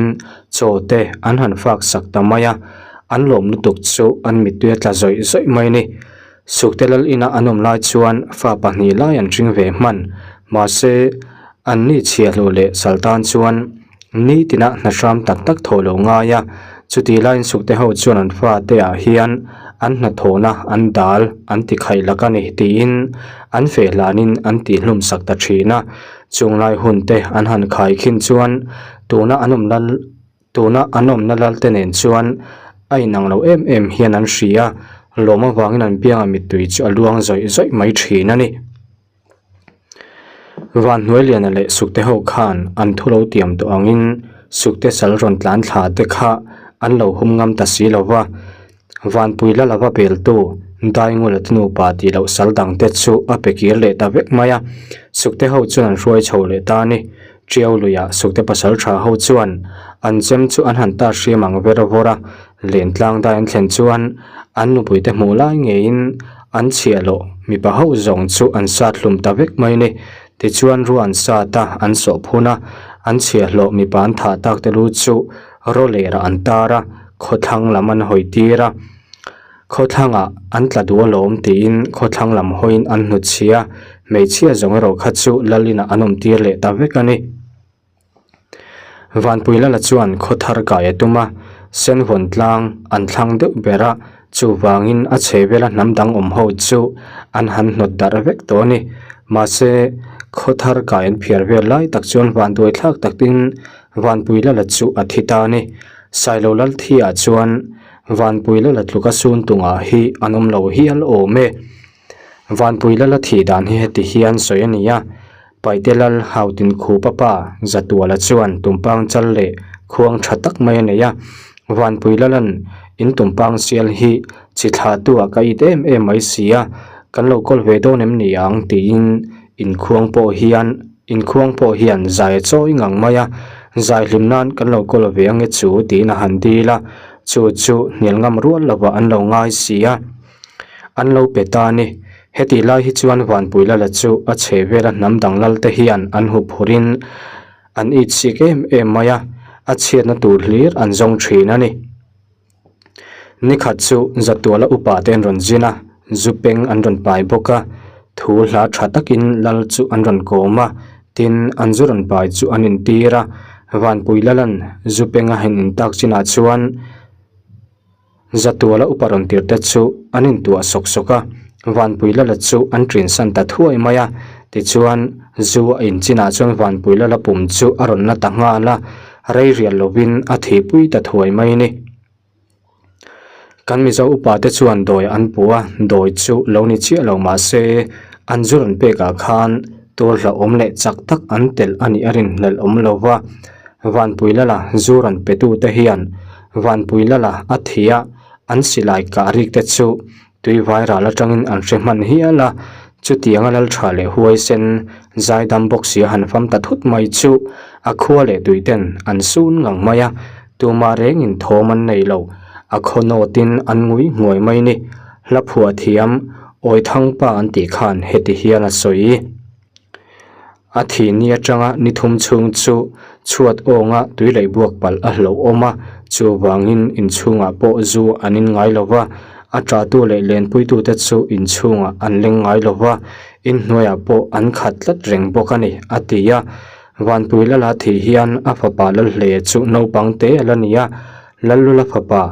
chaw te an han fak sak ta mai a, an lawm lutuk chu an mittui a tla zawih zawih mai a ni. Sukte lal ina an awm lai chuan fa pahnih lai an hring ve hman. Mahse, an ni chhiahhlawh leh sal tan chuan nitina hna hram tak tak thawh lo ngai a. Chutih laiin sukte ho chuan an fate ah hian an hnathawhna an dal an ti khaih lak a ni tiin an feh hlanin an tihhlum sak ta thin a. Chung lai hun te an han khai khin chuan tuna an awm lal Tuna an awmna lalte nen chuan a inang lo em em hian an hria, lawm avangin an biangah mittui chu a luang zawih zawih mai thin a ni. Vanhnuailiana leh Sukte ho khan an thu lo tiam tawh angin Sukte sal rawn tlan thla te kha an lo hum ngam ta si lo va, Vanpui la lova beltu Daingula te nupa tih loh sal dangte chu a pe kir leh ta vek mai a, Sukte ho chuan an hruai chho leh ta a ni. Ṭiau luiah Sukte pasal ṭha ho chuan an chem chu an han tar hriam ang ver vawr a, Lentlang dai an thlen chuan an nupuite hmuh lai ngeiin an chhiah loh mipa ho zawng chu an sat hlum ta vek mai a ni. Tichuan ruah an sat a, an sawh phun a, an chhiahhlawh mipa an thah tak te lu chu rawlerah an tar a, khawthlang lam an hawi tir a, khawthlangah an tla duh alawm tiin khawthlang lam hawiin an hnutchhi a, hmeichhia zawng erawh kha chu lal inah an awm tir leh ta vek a ni. Vanpui Lala chuan khawthar kai a tum a, Senvawn tlang an thlang deuh ber a, chuvangin a chhehvela hnam dang awm ho chu an han hnawt darh vek tawh a ni. Mahse, khawthar kai an phiar vel lai tak chuan vanduai thlak takin Vanpui Lala chu a thi ta a ni. Sailo Lalthia chuan Vanpui Lala tluka sun tungah hi an awm lo hial awm e. Vanpui Lala thih dan hi heti hian sawi a ni a, Paite Lal Hautin Khupa pa Zatuala chuan tumpang chal leh khuang tha tak mai a nei a, Vanpui Lalan in tumpang sial hi chi thlahtu ah ka it em em mai si a, kan lo kawl ve dawn em ni ang tiin inkhuang pawh hian Inkhuang pawh hian zai a chawi ngang mai a, zai hlim nan kan lo kawl ve ange chu tiin a han dil a, chu chu hnial ngam rual lovah an lo ngai si a, an lo pe ta a ni. Hetih lai hi chuan Vanpui Lala chu a chhe vela hnam dang lal te hian an hup phurhin an itsik em em mai a, a chhiatna tur hlir an zawng thin a ni. Nikhat chu Zatuala upa te an rawn zin a, zu peng an rawn pai bawk a, thu hla tha takin lal chu an rawn kawm a, tin an zu rawn pai chu an intir a, Vanpui Lalan zu peng a han intak chinah chuan Zatuala upa rawn tir te chu an intuah sawk sawk a, Vanpui Lala chu an ṭinsan ta thuai mai a, tichuan zu a inchinah chuan Vanpui Lala pum chu a rawn la ta nghal a, Rei rial lovin a thihpui ta thuai mai ni. Kan Mizo upa te chuan dawi an pu a, dawi chu lo ni chiah lo mah se, an zu rawn pekah khan tur hlauhawm leh chak tak an telh a nih a rinhlelh awm lo va. Vanpui Lala zu rawn petute hian Vanpui Lala a thi a, an silai kah rik te chu Tui vai ral atangin an hre hman hial a, chutianga lal tha leh huaisen zaidam bawk sia han fam ta thut mai chu a khua leh tui ten an sun ngang mai a, tumah rengin thawm an nei lo, a khaw nawtin an ngui nghuai mai ni. Hla phuah thiam Awithangpa an tih khan heti hian a sawi. A thih ni atanga ni thum chhung chu chhuat awnga tui leh buak palh a hlauhawm a, chuvangin inchhungah pawh zu an in ngai lo va, a ṭahtu leh lenpuitute chu inchhungah an leng ngai lo va, inhnuaiah pawh an khat tlat reng bawk a ni, a ti a. Vanpui Lala thih hian a fapa Lalhleia chu naupang te a la ni a, Lallula fapa,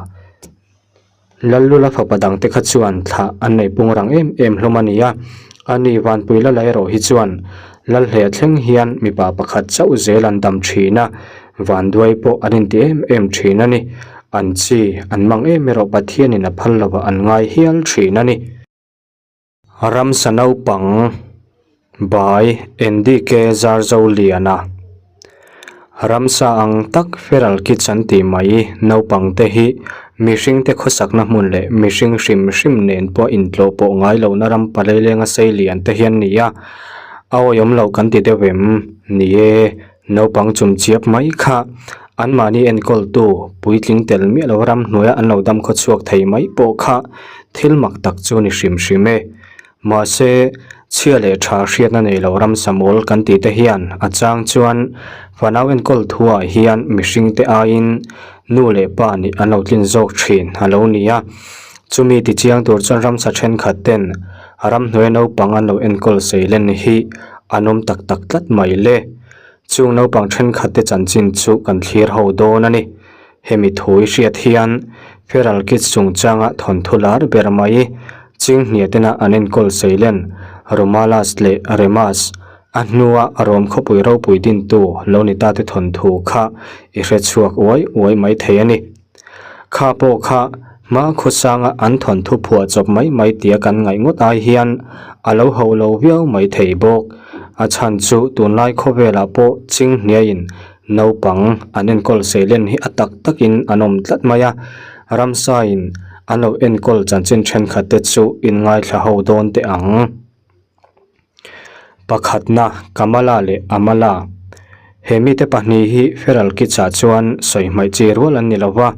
Lallula fapa dangte kha chuan thlah an nei pung rang em em hlawm a ni a, ani Vanpui Lala erawh hi chuan Lalhleia thleng hian mipa pakhat chauh zel an dam thin a, Vanduai pawh an inti em em thin a ni. An chi an mang em erawh Pathianin a phal lovah an ngai hial thin a ni. Ramsa naupang by NDK Zarzoliana Ramsa ang tak feral kids an tih mai naupang te hi mihring te khawsakna hmun leh mihring hrim hrim nen pawh intlawh pawh ngai lohna ram palelenga sei lian te hian ni a, a awihawm loh kan ti deuh em? Ni e, naupang chumchiap mai kha anmahni enkawltu puitling tel miah lo ramhnuaia an lo dam khawchhuak thei mai pawh kha Thil mak tak chu ni hrim hrim e. Mahse, chhia leh tha hriatna nei lo ramsa mawl kan tih te hian a chang chuan fanau enkawl thuah hian mihring te aiin nu leh pa nih an lo tlin zawk thin a lo ni a. Chumi tichiang tur chuan ramsa thenkhat ten ramhnuai naupang an lo enkawl seilen hi an awm tak tak tlat mai le. Chung naupang thenkhat te chanchin chu kan thlir ho dawn a ni. Hemi thu i hriat hian Feral Kids chungchanga thawnthu lar ber mai Chinghnia tena an enkawl seilen Romalas leh Remas a hnua Rom khawpui ropui dintu lo ni ta te thawnthu kha i hre chhuak uai uai mai thei a ni. Kha pawh kha hma khawsanga an thawnthu phuah chawp mai mai tia kan ngaih ngawt ai hian a lo ho lo viau mai thei bawk. A chhan chu tunlai khawvelah pawh Chinghniain naupang an enkawl seilen hi a tak takin an awm tlat mai a, ramsain an lo enkawl chanchin thenkhat te chu inngaithla ho dawn teh ang. Pakhatna, Kamala leh Amala. He mite pahnih hi Feral Kids-ah chuan sawi hmaih chi rual an ni lo va,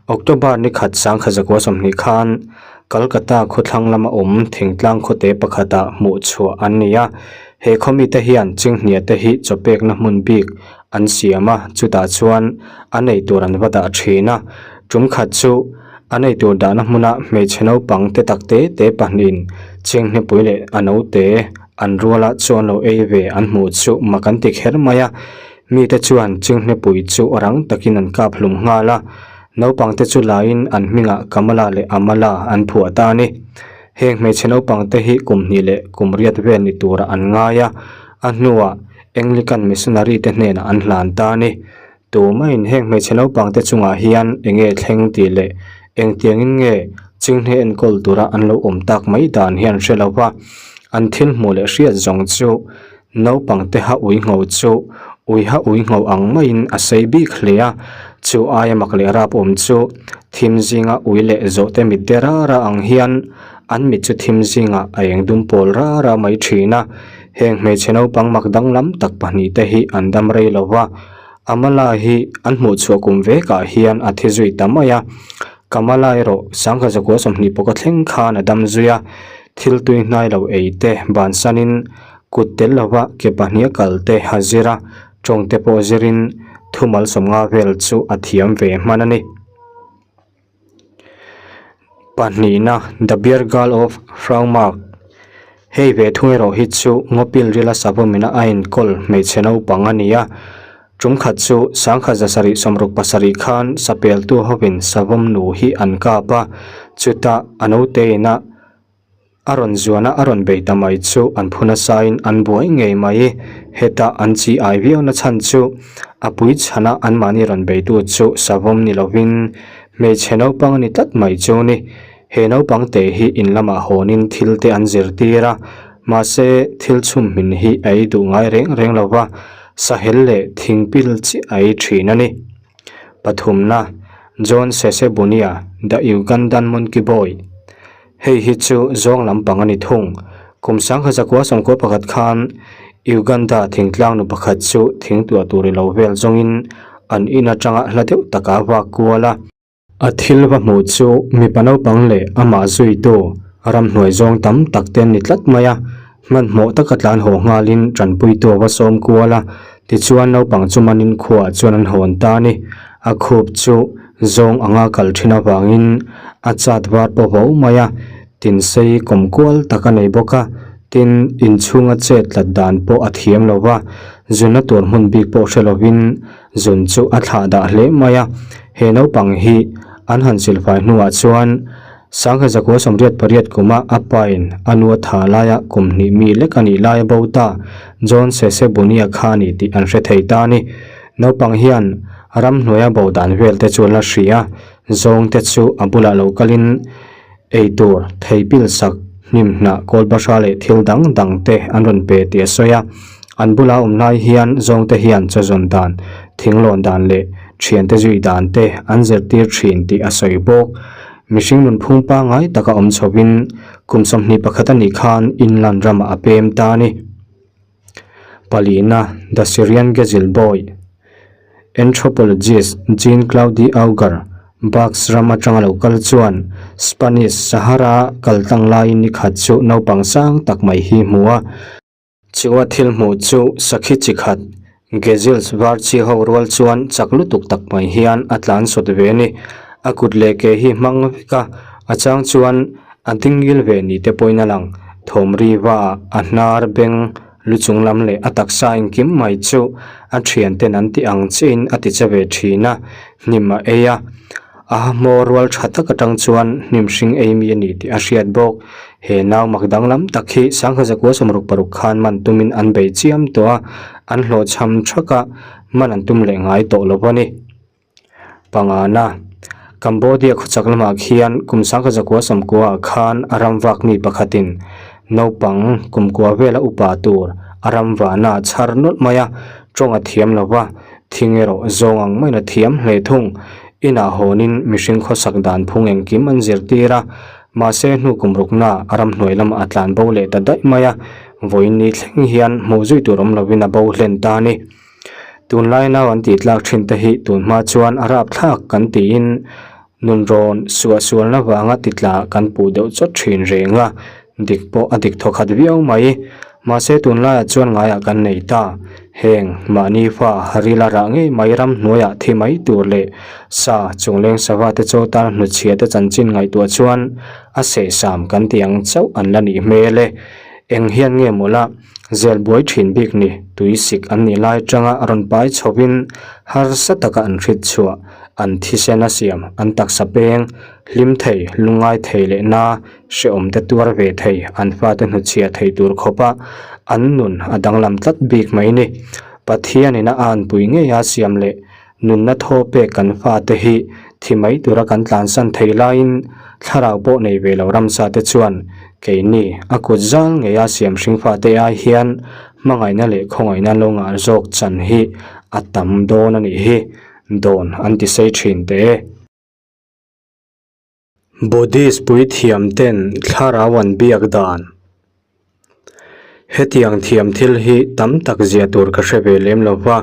October ni khat sangkhat zakua 20 khan Calcutta khawthlang lama awm thingtlang khawte pakhatah hmuh chhuah an ni a. He khaw mite hian chinghnia te hi chawpekna hmun bik an siam a, chutah chuan a nei tur an va dah thin a. Tum khat chu A neitur dahna hmuna hmeichhe naupang te tak te te pahnihin Chinghne-pui leh a naute an ruala chuan lo ei ve an hmuh chu mak an ti kher mai a. Mite chuan Chinghne-pui chu rang takin an kap hlum nghal a, naupang te chu laiin an hmingah Kamala leh Amala an phuah ta a ni. Heng hmeichhe naupang te hi kum hnih leh kum riat vel ni turah an ngai a, a hnuah Anglican missionary te hnenah an hlan ta a ni. Tumaiin heng hmeichhe naupang te chungah hian eng nge thleng tih leh engtiangin nge chinghne enkawl tura an lo awm tak mai dan hi an hre lo va, an thil hmuh leh hriat zawng chu naupang te ha ui ngho chu ui ha ui ngho ang maiin a sei bik hle a, chu aia mak leh rap awm chu thim zinga ui leh zawh te mit de rara ang hian an mit chu thim zingah a eng dum pawl rara mai thin a, heng hmeichhe naupang mak danglam tak pahnih te hi an dam rei lo va. Amala hi an hmuh chhuah kum vekah hian a thi zui ta mai a, Kamala erawh sangkhat zakua 20 pawka thleng khan a dam zui a, thil tui hnai lo ei te bansanin kut tel lova ke pahnih a kal te a zir a, tawng te pawh zirin thumal 50 vel chu a thiam ve hman a ni. Pahnihna, The Bear Girl of Fraumark, Hei ve thung erawh hi chu ngawpil rila savawmina a enkawl hmeichhe naupang a ni a. Tum khat chu sangkhat 767 khan sapeltu hovin savawm nu hi an kap a, chutah a naute ina A rawn zuana a rawn bei ta mai chu an phu nasain an buai ngei mai. Heta an chi ai viau na chhan chu a pui chhana anmahni rawn beitu chu savawm ni lovin hmeichhe naupang a ni tlat mai chu ni. He naupang te hi in lamah hawnin thil te an zirtir a, mahse thil chhum hmin hi a ei duh ngai reng reng lo va, sahel leh thingpil chiah a ei thin a ni. Pathumna, John Ssebunia, The Ugandan Monkey Boy. Hei hi chu zawng lampang a ni thung. Kum 1991 khan Uganda thingtlang nu pakhat chu thingtuah tur i lo vel zawngin an in atanga hla deuh takah a vak kual a. A thil va hmuh chu mipa naupang leh amah zuitu ramhnuai zawng tam tak te an ni tlat mai a. Hmanhmawh taka tlan haw nghalin tanpuitu a va sawm kual a, tichuan naupang chu manin khuaah chuan an hawn ta a ni. A khup chu zawng anga kal thin avangin a chat var pawh vo mai a, tinsei kawm kual tak a nei bawk a, tin inchhunga chet tlat dan pawh a thiam lo va, zunna tur hmun bik pawh hre lovin zun chu a thlah dah hle mai a. He naupang hi an han silfai hnuah chuan 1988 kuma a pain a nu a tha laia kum hnih mi lek a nih laia bo ta John Ssebunia kha a ni tih an hre thei ta a ni. Naupang hian ramhnuaia bo dan vel te chu an la hria a, zawng te chu a bulah lo kalin ei tur, thei pil sak, hnim hnah, kawl bahra leh thil dang dang te an rawn pe tih a sawi a. An bula awm lai hian zawng te hian chawzawn dan, thinglawn dan leh thiante zui dan te an zirtir thin tih a sawi bawk. Mihring nunphung pangngai taka awm chhovin kum 21 a nih khan Inland ramah a pem ta a ni. Palina, The Syrian Gazelle Boy, Anthropologist Jean Claude Auger, Basque ram atanga lo kal chuan Spanish Sahara kaltlang laiin nikhat chu naupang sang tak mai hi hmu a. Chu a thil hmuh chu sakhi chi khat, Gazelles var chi ho rual chuan chak lutuk tak mai hian a tlan sawt ve a ni. A kut leh ke hi hmang vek a, A chang chuan a ding ngil ve ni te pawhin a lang. Thawm ri va a hnar beng lu chung lam leh a taksa engkim mai chu a thian ten an ti ang chiahin a ti che ve thin a, hnim a ei a. A hmawr rual tha tak atang chuan hnim hring ei mi a ni tih a hriat bawk. He nau mak danglam tak hi sangha zakua 66 khan man tumin an bei chiam tawh a, an hlawhchham thak a, man an tum leh ngai tawh lo a ni. Pangana, Cambodia khawchak lamah khian kum 1990 ah khan a ram vak mi pakhatin naupang kumkua vela upa tur a ram vahna a chhar nawlh mai a, tawng a thiam lo va, thing erawh zawng ang maiin a thiam hle thung. Inah hawnin mihring khawsak dan phung engkim an zirtir a, mahse hnu kum rukna a ramhnuai lamah a tlan bo leh ta daih mai a, vawiin ni thleng hian hmuh zui tur awm lovin a bo hlen ta a ni. Tunlai nau an tih tlak thin te hi tun hma chuan a rap thlak kan tiin nunrawn suahsualna vanga titla kan puh deuh chawt thin reng a, dik pawh a dik thawkhat viau mai. Mahse tunlaiah chuan ngaiah kan nei ta. Heng mahni fa rila rah ngei mai ramhnuaiah thi mai tur leh sa chungleng sava te chaw tan hnutchhia te chanchin ngaihtuah chuan a sehsam kan tih ang chauh an la nih hmel e. Eng hian nge mawlh a? Zel buai thin bik ni, tui sik an nih lai atanga rawn pai chhovin harsa taka an hrit chhuah, an thisen a siam, an taksa peng, hlim thei, lungngai thei leh na, hrehawm te tuar ve thei, an fate hnutchhiah thei tur khawpa an nun a danglam tlat bik mai ni. Pathianin a anpui ngei a siam leh Nunna thaw pek kan fate hi thi mai tura kan tlansan thei laiin thlarau pawh nei ve lo ramsa te chuan keini a kut zal ngeia siam hring fate ai hian hmangaihna leh khawngaihna lo ngah zawk chan hi a tam dawn a nih hi, dawn an ti sei thin teh e. Buddhist puithiam ten thlarau an biak dan. Hetiang thiam thil hi tam tak zia tur ka hre ve lem lo va,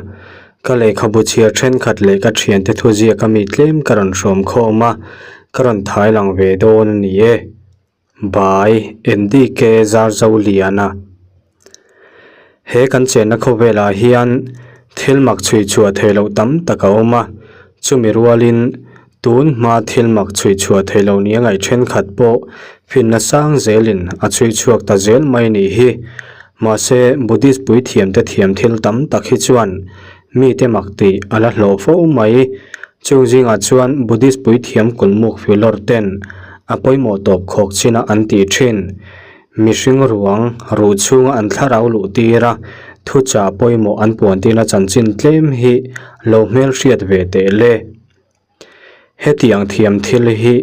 ka lehkhabu chhiar thenkhat leh ka thiante thuziak a mi tlem ka rawn hrawm khawm a, ka rawn thai lang ve dawn a ni e. By NDK Zarzoliana. He kan chenna khawvelah hian thil mak chhui chhuah theih loh tam tak a awm a, chumi rualin tun hma thil mak chhui chhuah theih loh nia ngaih thenkhat pawh finna sang zelin a chhui chhuak ta zel mai nih hi. Mahse, Buddhist puithiamte thiam thil tam tak hi chuan mite mak tih a la hlawh fo mai. Chung zingah chuan Buddhist puithiam kulmuk filawr ten a pawimawh tawp khawk chin a an tih thin. Mihring ruang ruh chhunga an thlarau luh tir a, thuchah pawimawh an puan tirna chanchin tlem hi lo hmelhriat ve teh le. Hetiang thiam thil hi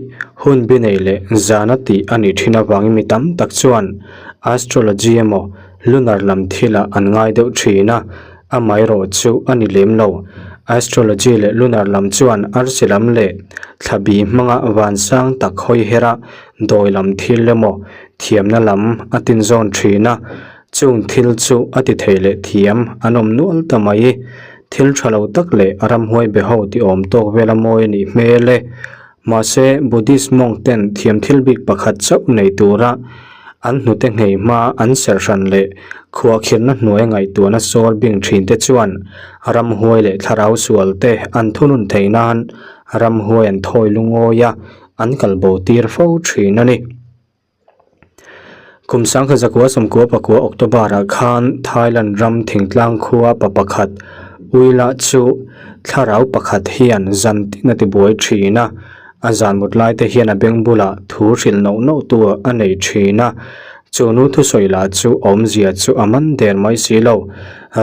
hun bi nei leh zana tih a nih thin avangin mi tam tak chuan astrology emaw lunar lam thilah an ngai deuh thin a, amaherawh chu a ni lem lo. Astrology leh lunar lam chuan arsi lam leh thla bi hmanga vansang tak hawi her a, dawi lam thil emaw thiamna lam a tinzawn thin a, chung thil chu a ti thei leh thiam an awm nual ta mai. Thil tha lo tak leh a ramhuai be ho ti awm tawk vela mawi a nih hmel e. Mahse, Buddhist monk ten thiam thil bik pakhat chauh nei tura an hnute nghei hma an serh hran leh khuahkhirhna hnuai ngaihtuahna sawl bing thin te chuan ramhuai leh thlarau sual te an thunun theih nan ramhuai an thawi lungawi a, an kal bo tir fo thin a ni. Kum 1994 October-ah khan Thailand ram thingtlang khua pa pakhat Uila chu thlarau pakhat hian zan tin a tibuai thin a, a zan mut lai te hian a beng bulah thu hrilh nauh nauh tu a nei thin a, chu nu thusawi lah chu awmzia chu a man der mai si lo,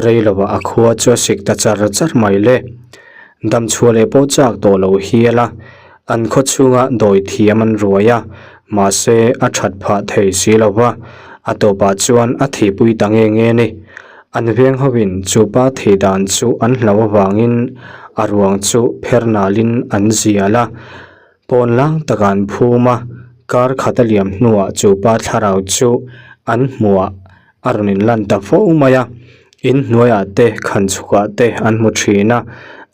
rei lovah a khua chu a sik ta char char mai le. Damchhuah leh pawh chak tawh lo hial a. An khaw chhunga dawi thiam an ruai a, mahse a that phah thei si lo va, a tawpah chuan a thihpui ta nge nge ni. An veng hovin chu pa thih dan chu an hlau avangin a ruang chu pher nalin an zial a, pawn lang takah an phum a, kar khat a liam hnuah chu pa thlarau chu an hmuah A rawn inlan ta fo mai a, in hnuaiah te khan chhukah te an hmu thin a,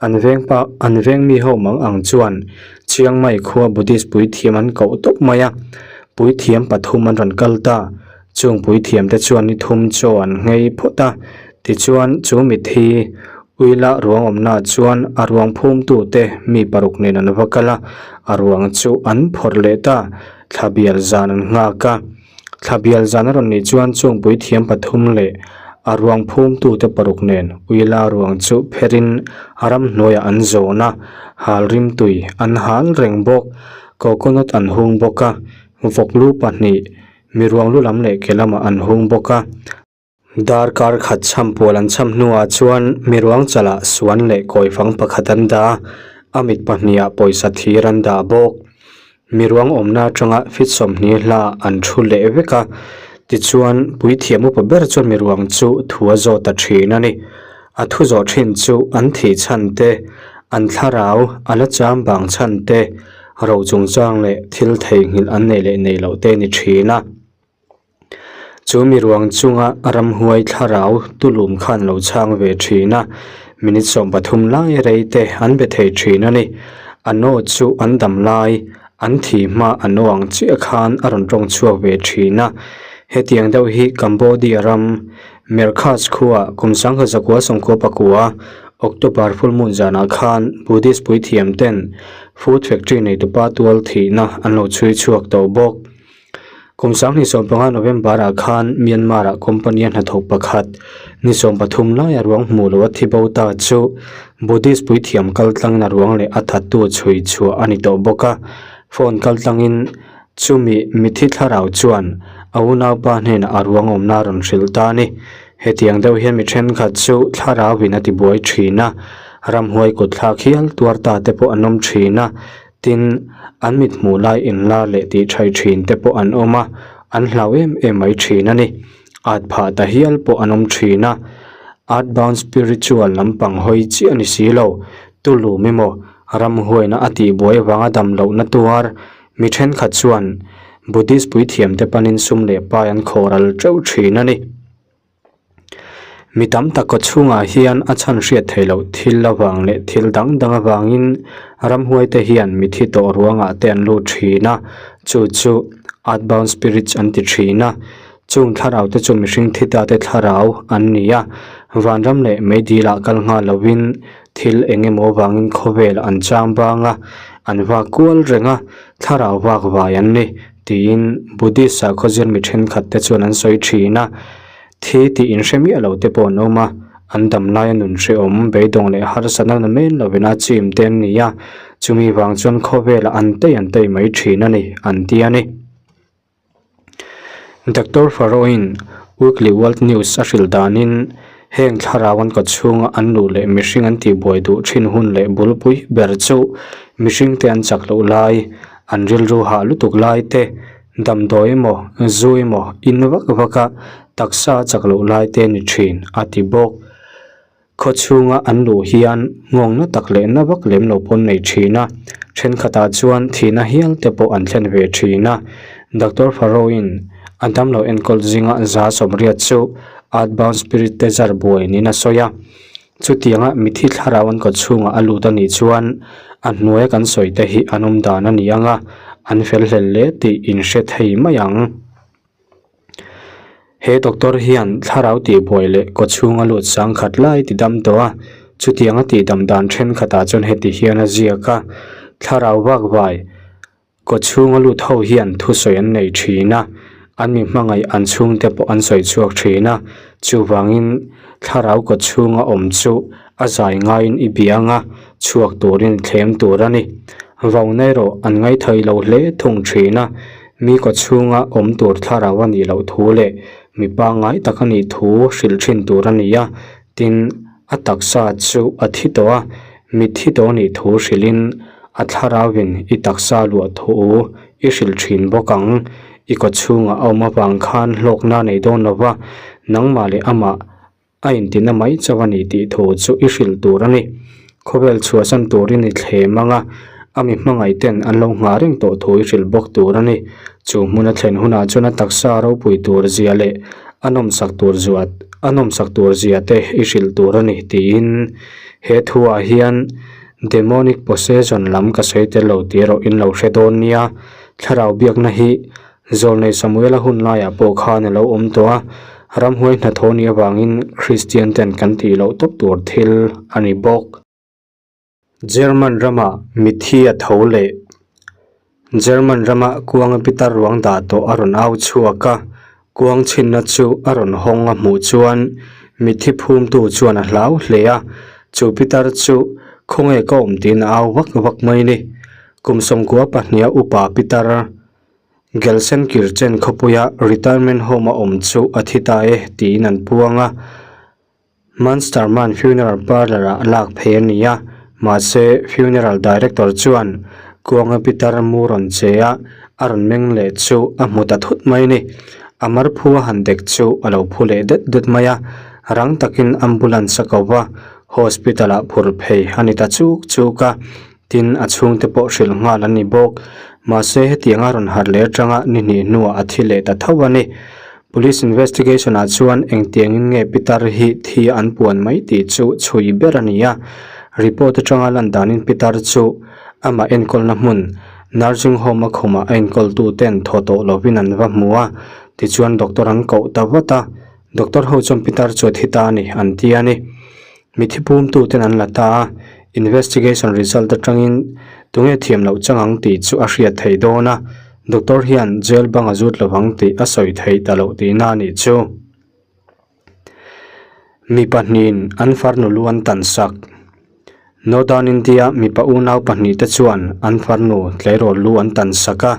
an veng pa an veng mi ho mang ang chuan Chiang Mai khua Buddhist puithiam an koh tawp mai a, puithiam pathum an rawn kal ta, chung puithiam te chuan ni thum chaw an nghei phawt a, tichuan chu mithi Uila ruang awmnaah chuan a ruang phumtu te mi paruk nen an va kal a, a ruang chu an phawrh leh ta. Thla bial zan an nghak a. Thla bial zan a rawn nih chuan chung puithiam pathum leh a ruang phumtute paruk nen Uila ruang chu pherin a ramhnuaiah an zawn a, hal rimtui an hal reng bawk. Coconut an hung bawk a, vawklu pahnih mi ruang lu lam leh ke lamah an hung bawk a. Darkar khat cham pual an cham hnuah chuan mi ruang chalah suan leh kawifang pakhat an dah a, a mit pahnihah pawisa thir an dah bawk. Mi ruang awmna atanga fit 20 hla an thu leh vek a, tichuan puithiam upa ber chuan mi ruang chu thu a zawh ta thin a ni. A thu zawh thin chu an thih chhan te, an thlarau a la cham bang chhan te, ro chungchang leh thil theihnghilh an neih leh neih loh te a ni thin a. Chu mi ruang chunga ramhuai thlarau tulum khan lo chhang ve thin a, minute 13 lai rei te an be thei thin a ni. A naw chu an dam lai, an thi hma a naw ang chiah khan a rawn tawng chhuak ve thin a. Hetiang deuh hi Cambodia ram Merkhas khua kum 1999 October full moon zanah khan Buddhist puithiam ten food factory neitupa tual thihna an lo chhui chhuak tawh bawk. Kum 2015 November ah khan Myanmar ah company a hnathawk pakhat ni 13 laia ruang hmuh loh a thi bo ta chu Buddhist puithiam kal tlangin a ruang leh a thattu chhui chhuah a ni tawh bawk a. Phone kal tlangin chumi mithi thlarau chuan a unaupa hnenah a ruang awmna a rawn hrilh ta a ni. Hetiang deuh hian mi thenkhat chu thlarauin a tibuai thin a, ramhuai kutthlak hial tuar ta te pawh an awm thin a. Tin, an mit hmuh lai inlar leh tih thaih thin te pawh an awm a, an hlau em em mai thin a ni. At phah ta hial pawh an awm thin a. Earthbound spiritual lampang hawi chiah a ni si lo. Tulum emaw, ramhuaina a tihbuai avanga dam lohna tuar mi thenkhat chuan Buddhist puithiamte panin sum leh pai an khawhral teuh thin a ni. Mi tam tak kaw chhungah hian a chhan hriat theih loh thil avang leh thil dang dang avangin ramhuai te hian mithi tawh ruangah te an lut thin a, chu chu earthbound spirits an ti thin a, chung thlarau te chu mihring thi ta te thlarau an ni a, vanram leh meidil ah kal nghal lovin thil eng emaw avangin khawvel an chang bang a, an vak kual reng a, thlarau vak vai an ni. Tiin Buddhist sakhaw zir mi thenkhat te chuan an sawi thin a, thi tih inhre miah lo te pawh an awm a, an dam laia nun hrehawm, beidawng leh harsatna na men lovin a chim te an ni a, chumi vang chuan khawvelah an tei an tei mai thin a ni, an ti a ni. Doctor Faroin Weekly World News a hrilh danin heng thlarau an kawchhunga an luh leh mihring an tihbuai duh thin hun leh bulpui ber chu mihringte an chak loh lai, An rilru hah lutuk lai te, damdawi emaw, zu emaw, in vak vak a, taksa a chak loh lai te a ni thin, a ti bawk. Khaw chhunga an luh hian nghawngna tak leh na vak lem lo pawn nei thin a, thenkhatah chuan thihna hial te pawh an thlen ve thin a. Doctor Faroin a damlo enkawl zinga 180 chu Earthbound Spirit te zar buai niin a sawi a. Chutianga mithi thlarau an kaw chhungah a lut a nih chuan a hnuaia kan sawi te hi an awm dan a ni ang a, an fel hlel hle tih in hre thei mai ang. He doctor hian thlarau tihbuai leh kaw chhunga lut sang khat lai ti dam tawh a, chutianga tihdam dan thenkhatah chuan heti hian a ziak a, thlarau vak vai, Kaw chhunga lut ho hian thusawi an nei thin a, an mi hmangaih an chhungte pawh an sawi chhuak thin a, chuvangin thlarau kaw chhunga awm chu a zai ngaiin i bia anga chhuak turin thlem tur a ni. Vauna erawh an ngaithei lo hle thung thin a, mi kaw chhunga awm tur thlarau a nih loh thu leh mi pangngai tak a nih thu hrilh thin tur a ni a, tin, A taksa chu a thi tawh a, mitthi tawh nih thu hrilhin a thlarauin i taksa luah thu i hrilh thin bawk ang. I kaw chhungah a awm avang khan hlawkna nei dawn lo va, nangmah leh amah a intina mai chauh a ni tih thu chu i hrilh tur a ni. Khawvel chhuahsan turin i thlem ang a, a mi hmangaih ten an lo nghah reng tawh thu i hrilh bawk tur a ni. Chu hmun a thlen hunah chuan a taksa ropui tur zia leh a nawmsak tur zuat a nawmsak tur zia te i hrilh tur a ni tiin he thuah hian demonic possession lam ka sawi tel lo tih erawh in lo hre dawn nia. Thlarau biakna hi Zawlnei Samuela hun laiah pawh khan a lo awm tawh a, ramhuai hnathawh nih avangin Kristian ten kan tih loh tawp tur thil a ni bawk. German rama mithi a tho leh. German rama kuanga pitar ruang dah tawh a rawn au chhuak a, kuang chhinna chu a rawn hawng a hmuh chuan mitthi phumtu chuan a hlau hle a, chu pitar chu khawnge ka awm tiin a au vak vak mai ni. Kum sawmkua pahniha upa pitar Gelsenkirchen khawpuia retirement home a awm chu a thi ta e tiin an puang a. Munsterman Funeral Parlour-ah lak phei a ni a, mahse Funeral Director chuan Kuanga pitar mu rawn che a, a rawn meng leh chu a hmu ta thut mai a ni. A marphu a han dek chu a lo phu leh det det mai a, rang takin ambulance a ko va, hospital-ah phur phei a ni ta chuk chuk a, tin a chhungte pawh hrilh nghal a ni bawk. Mahse hetiang a rawn harh leh atanga ni hnih hnuah a thi leh ta tho a ni. Police investigation ah chuan engtiangin nge pitar hi thi an puan mai tih chu chhui ber a ni a. Report atanga lan danin pitar chu amah enkawlna hmun nursing home a khumah a enkawltu ten thaw tawh lovin an va hmu a, tichuan doctor an koh ta vat a, doctor ho chuan pitar chu a thi ta a ni an ti a ni. Mithi pumtu ten an la ta a, investigation result atangin tunge thiam loh chang ang tih chu a hriat theih dawn a, doctor hian jail bang a zut lovang tih a sawi theih ta loh tihna a nih chu. Mi pahnihin an farnu lu an tan sak. Northern India mipa unau pahnih te chuan an farnu tleirawl lu an tan sak a,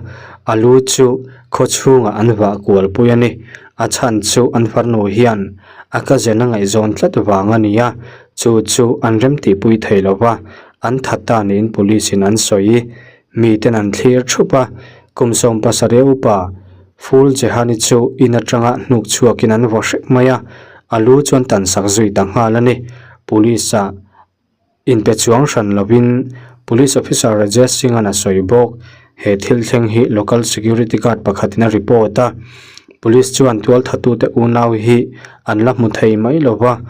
a lu chu khaw chhungah an vah kual pui a ni. A chhan chu an farnu hian a cousin a ngaihzawn tlat vang a ni a, chu chu an remtihpui thei lo va, an that ta niin police in an sawi. Miten an thlir thup a, kum 17 upa Ful Jehani chu in atanga hnuk chhuakin an vaw hrep mai a, a lu chuan tansak zui ta nghal a ni. Police ah Inpe chuang hran lovin Police Officer Rajesh Singh-a'n a sawi bawk. He thil thleng hi Local Security Guard pakhatin a report a. Police chuan tualthatute unau hi an la hmu thei mai lo va,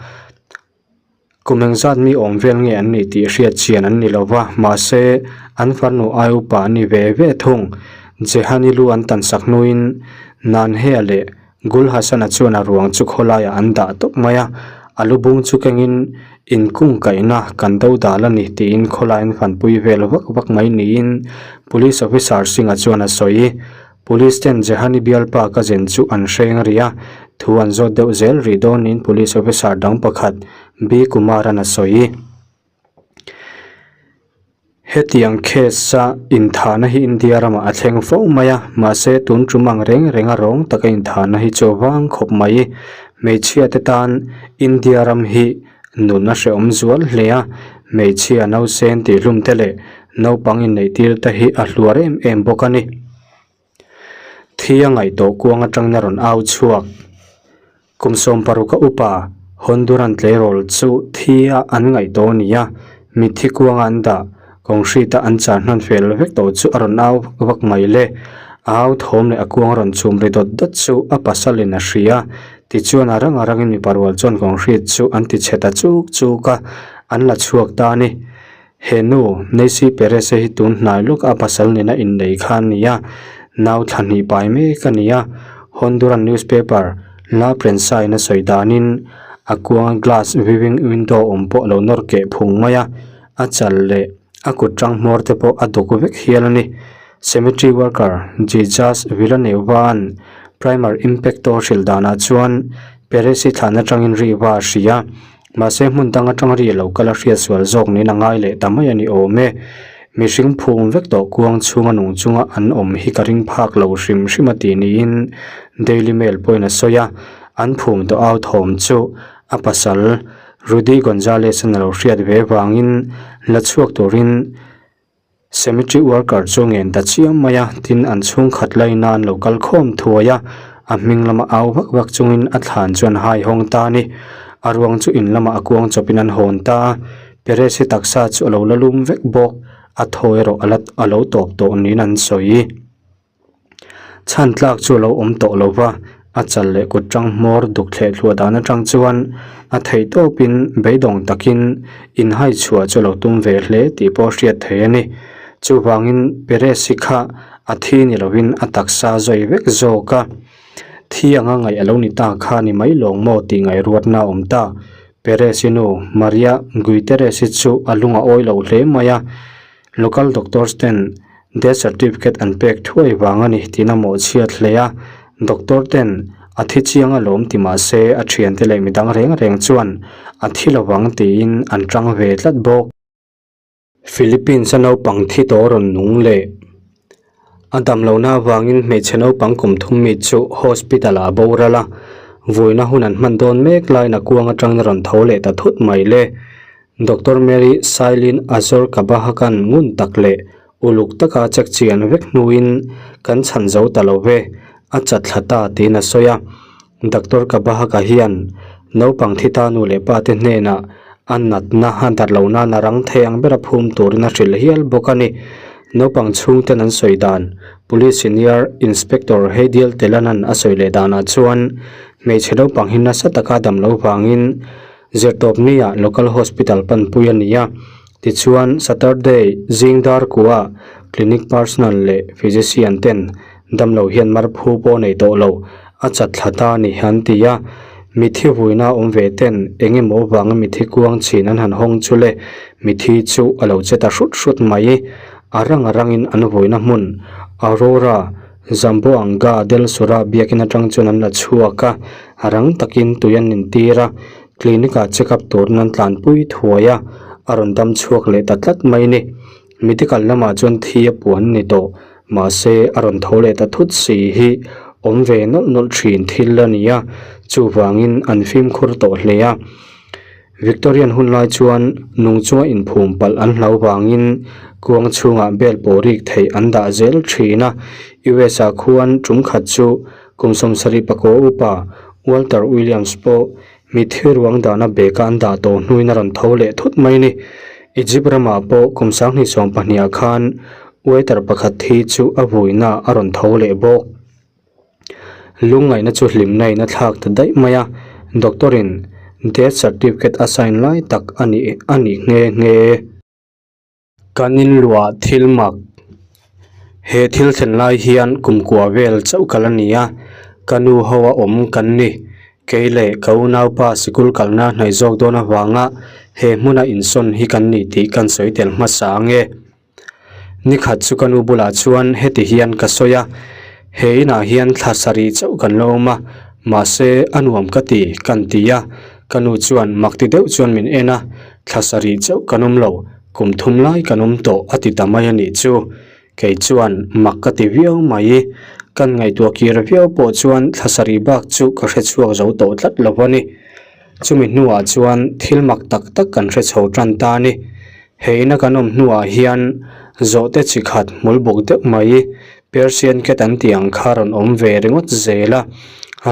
kum engzat mi awm vel nge an nih tih hriat chian an ni lo va, mahse an farnu ai upa an ni ve ve thung. Jehani lu an tansak hnuin Nanhea leh Gul Hassan-a chuan a ruang chu khawlaiah an dah tawp mai a, a lu bung chu kengin inkung kaihna kan do dal a ni tiin khawlai an fanpui vel vak vak mai niin Police Officer Singh-a chuan a sawi. Police ten Jehani bialpa ka zen chu an hreng rih a, thu an zawt deuh zel rih dawn niin Police Officer dang pakhat B Kumar-a'n a sawi. Hetiang case a inthahna hi India ramah a thleng fo mai a, mahse tun tum ang reng reng a rawng taka inthahna hi chu a vang khawp mai. Hmeichhia te tan India ram hi nun a hrehawm zual hle a, hmeichhia nausen tihhlum te leh naupang inneih tir te hi a hluar em em bawk a ni. Thi a ngaih tawh kuang atangin a rawn au chhuak. Kum 16 a upa Honduran tleirawl chu thi a an ngaih tawh a ni a, mitthi kuanga an dah concrete a an char hnan fel vek tawh chu a rawn au vak vak mai le. A au thawm leh a kuang rawn chhum ri dawt dawt chu a pasalin a hria. Tichuan a rang a rangin mipa rual chuan concrete chu an ti chhe ta chuk chuk a, an la chhuak ta a ni. He nu, Nancy Perez-a hi tun hnai lawk a pasal nena innei kha a ni a, nau thla hnih pai mek a ni a. Honduran newspaper La Prensa-in a sawi danin a kuanga glass viewing window awm pawh a lo nawr keh phung mai a, a chal leh a kut tang hmawr te pawh a duk vek hial a ni. Cemetery worker Jesus Villanueva-a'n Primer Impacto hrilh danah chuan Perez-i thlan atangin riva a hria. Mahse hmun dang atang ri lo kal a hriat sual zawk niin a ngai leh ta mai a ni awm e. Mihring phum vek tawh kuang chhunga nung chunga an awm hi ka ring phak lo hrim hrim a tih niin Daily Mail pawhin a sawi a, an phum tawh au thawm chu a pasal Rudy Gonzalez-a'n a lo hriat ve vangin la chhuak turin Cemetery worker chu ngen ta chiam mai a, tin an chhungkhat laina an lo kal khawm thuai a, a hming lama au vak vak chungin a thlan chuan hai hawng ta a ni. A ruang chu in lamah a kuang chawpin an hawn ta a, Perez-i taksa chu a lo la lum vek bawk, a thaw erawh a la a lo tawp tawh niin an sawi. Chhan tlak chu a lo awm tawh lo va, a chal leh kut tang hmawr duk thleh thluah dan atang chuan a theih tawpin beidawng takin inhai chhuah chu a lo tum ve hle tih pawh a hriat thei a ni. Chuvangin Perez-i kha a thi ni lovin a taksa zawi vek zawk a, thi anga ngaih a lo ni ta kha ni mai lawng maw tih ngaihruatna a awm ta. Perez-i nu Maria Guiterez-i chu a lung a awi lo hle mai a, local doctors ten. Death certificate an pek thuai vang a ni tiin a mawhchhiat hle a, doctor ten a thi chiang alawm ti mah se a thiante leh midang reng reng chuan a thi lovang tiin an tang ve tlat bawk. Philippines a naupang thi tawh rawn nung leh a damlohna avangin hmeichhe naupang kum thum mi chu hospital ah a boral a, vuina hun an hman dawn mek laiin a kuang atangin a rawn tho leh ta thut mai le. Doctor Mary Sailin Azor Kabahakan ngun tak leh uluk taka check chian vek hnuin kan chhan zo ta lo ve, a chat thla ta tiin a sawi a. Doctor Kabahaka hian naupang thi ta nu leh pa te hnenah a natna a darh loh nan a rang thei ang bera phum turin a hrilh hial bawk a ni. Naupang chhungten an sawi dan, Police Senior Inspector Heidial Telanan a sawi leh danah chuan hmeichhe naupang hi nasa taka dam lo vangin Zirtawpni ah Local Hospital panpui a ni a, tichuan Saturday zing dar kuah Clinic Personnel leh Physician ten Damlo hian mar phu pawh nei tawh lo, a chat thla ta a ni an ti a. Mithi vuina awm ve ten eng emaw vanga mithi kuang chhin an han hawng chu le, mithi chu a lo che ta hrut hrut mai. A rang a rangin an vuina hmun Aurora, Zamboanga del Sur-a biakin atang chuan an la chhuak a, a rang takin tui an intir a, clinic-ah check up turin an tlanpui thuai a, a rawn dam chhuak leh ta tlat mai ni. Medical lamah chuan thi a puan ni tawh, mahse a rawn tho leh ta thut si hi awm ve nawlh nawlh thin thil a ni a, chuvangin an fimkhur tawh hle a. Victorian hun lai chuan nung chunga inphum palh an hlau vangin kuang chhungah bel pawh rik theih an dah zel thin a, US ah khuan tum khat chu kum 70 pakua upa Walter Williams pawh Mitthi ruang dahna bag-a an dah tawh hnuin a rawn tho leh thut mai a ni. Egypt ramah pawh kum 2020 ah khan waiter pakhat thi chu a vuina a rawn tho leh bawk. Lungngaihna chu hlimna in a thlak ta daih mai a, doctor in death certificate a sign lai tak a nih a nih nghe nghe. Kan inluah thil mak. He thil thlen lai hian kumkua vel chauh kal a ni a, ka nu ho a awm kan ni. Kei leh ka unaupa sikul kalna hnaih zawk dawn avanga he hmuna insawn hi kan ni tih kan sawi tel hmasa ang e. Nikhat chu ka nu bulah chuan heti hian ka sawi a, he inah hian thla sarih chauh kan la awm a, mahse a nuam ka ti kan ti a, ka nu chuan mak ti deuh chuan min en a, thla sarih chauh kan awm lo. Kum thum lai kan awm tawh a ti ta mai a nih chu. Kei chuan mak ka ti viau mai. Kan ngaihtuah kir viau pawh chuan thla sarih bak chu ka hre chhuak zo tawh tlat lo a ni. Chumi hnuah chuan thil mak tak tak kan hre chho tan ta a ni. He ina kan awm hnuah hian zawhte chi khat hmul buk deuh mai Persian cat an tih ang kha rawn awm ve ringawt zel a.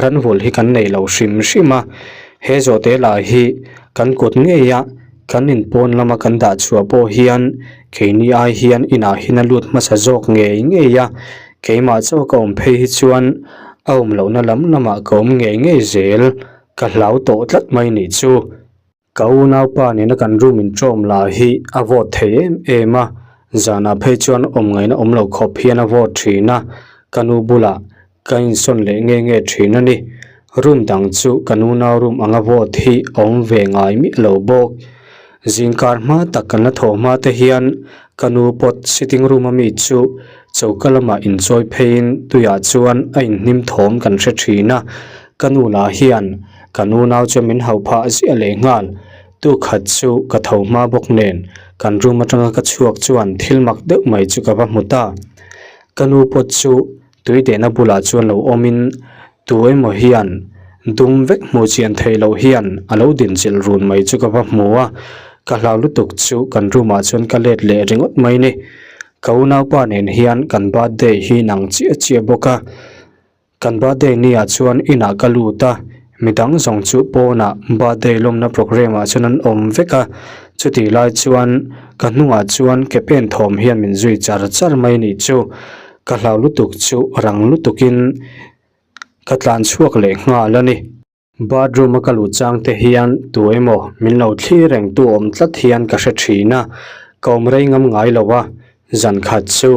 Ranvulh hi kan nei lo hrim hrim a. He zawhte lah hi kan kut ngei a. Kan inpawn lama kan dah chhuah pawh hian keini ai hian inah hian a lut hmasa zawk ngei ngei a, keimah chaw ka awm phei hi chuan a awm lohna lam lamah ka awm ngei ngei zel, ka hlau tawh tlat mai nih chu. Ka unaupa nena kan room inṭawm lah hi a vawt thei em em a, zanah phei chuan awm ngaihna awm lo khawp hian a vawt ṭhin a, ka nu bulah Ka insawn leh nge nge thin a ni. Room dang chu ka nunau room anga vawt hi a awm ve ngai miah lo bawk. Zingkar hma tak kan la thawh hma te hian ka nu pawt sitting room a mi chu choka lamah inchawi pheiin tuiah chuan a inhnim thawm kan hre thin a. Ka nu lah hian ka nunau chu min hauh phah ziah leh nghal. Tu khat chu ka tho hma bawk nen kan room atanga ka chhuak chuan thil mak deuh mai chu ka va hmu ta. Ka nu pawt chu Tui dehna bulah chuan lo awmin tu emaw hian dum vek hmuh chian theih loh hian a lo dinchilh run mai chu ka va hmu a, ka hlau lutuk chu kan room ah chuan ka let leh ringawt mai ni. Ka unaupa nen hian kan birthday hi nang chiah chiah bawk a, kan birthday ni ah chuan inah ka lut a, midang zawng chu pawnah birthday lawmna programme ah chuan an awm vek a, chutih lai chuan ka hnungah chuan ke pen thawm hian min zui char char mai nih chu. Ka hlau lutuk chu rang lutukin ka tlan chhuak leh nghal a ni. Bathroom a ka luh chang te hian tu emaw min lo thlir reng tu awm tlat hian ka hre thin a, ka awm rei ngam ngai lo a, zan khat chu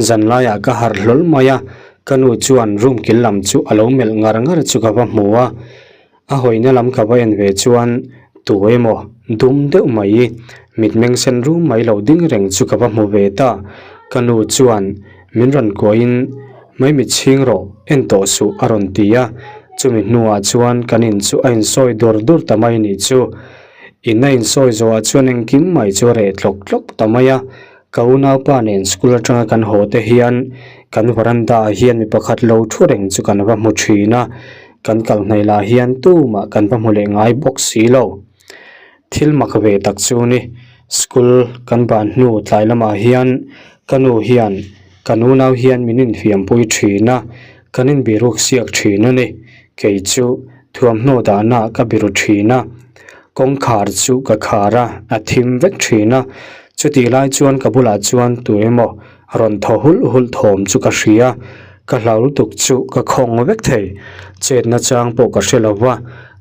zan laiah ka harh hlawl mai a, ka nu chuan room kil lam chu a lo melh ngar ngar chu ka va hmu a. A hawina lam ka va en ve chuan tu emaw dum deuh mai mitmeng sen rum mai lo ding reng chu ka va hmu ve ta. Ka nu chuan min rawn kuahin Maimi chhing rawh, en tawh suh a rawn ti a, chumi hnuah chuan kan in chu a insawi dur dur ta mai nih chu. In a insawi zawhah chuan engkim mai chu a reh tlawk tlawk ta mai a, ka unaupa nen school atanga kan haw te hian kan veranda ah hian mi pakhat lo thu reng chu kan va hmu thin a, kan kal hnaih lah hian tumah kan va hmu leh ngai bawk si lo. Thil mak ve tak chu ni, school kan ban hnu tlai lamah hian ka nu hian kan unau hian min infiampui thin a, kan inbiruk siak thin a ni. Kei chu thuamhnaw dahna ka biru thin a, kawngkhar chu ka khar a, a thim vek thin a. Chutih lai chuan ka bulah chuan tu emaw rawn thaw hulh hulh thawm chu ka hria, ka hlau lutuk chu ka khawng vek thei. Chetna chang pawh ka hre lo va.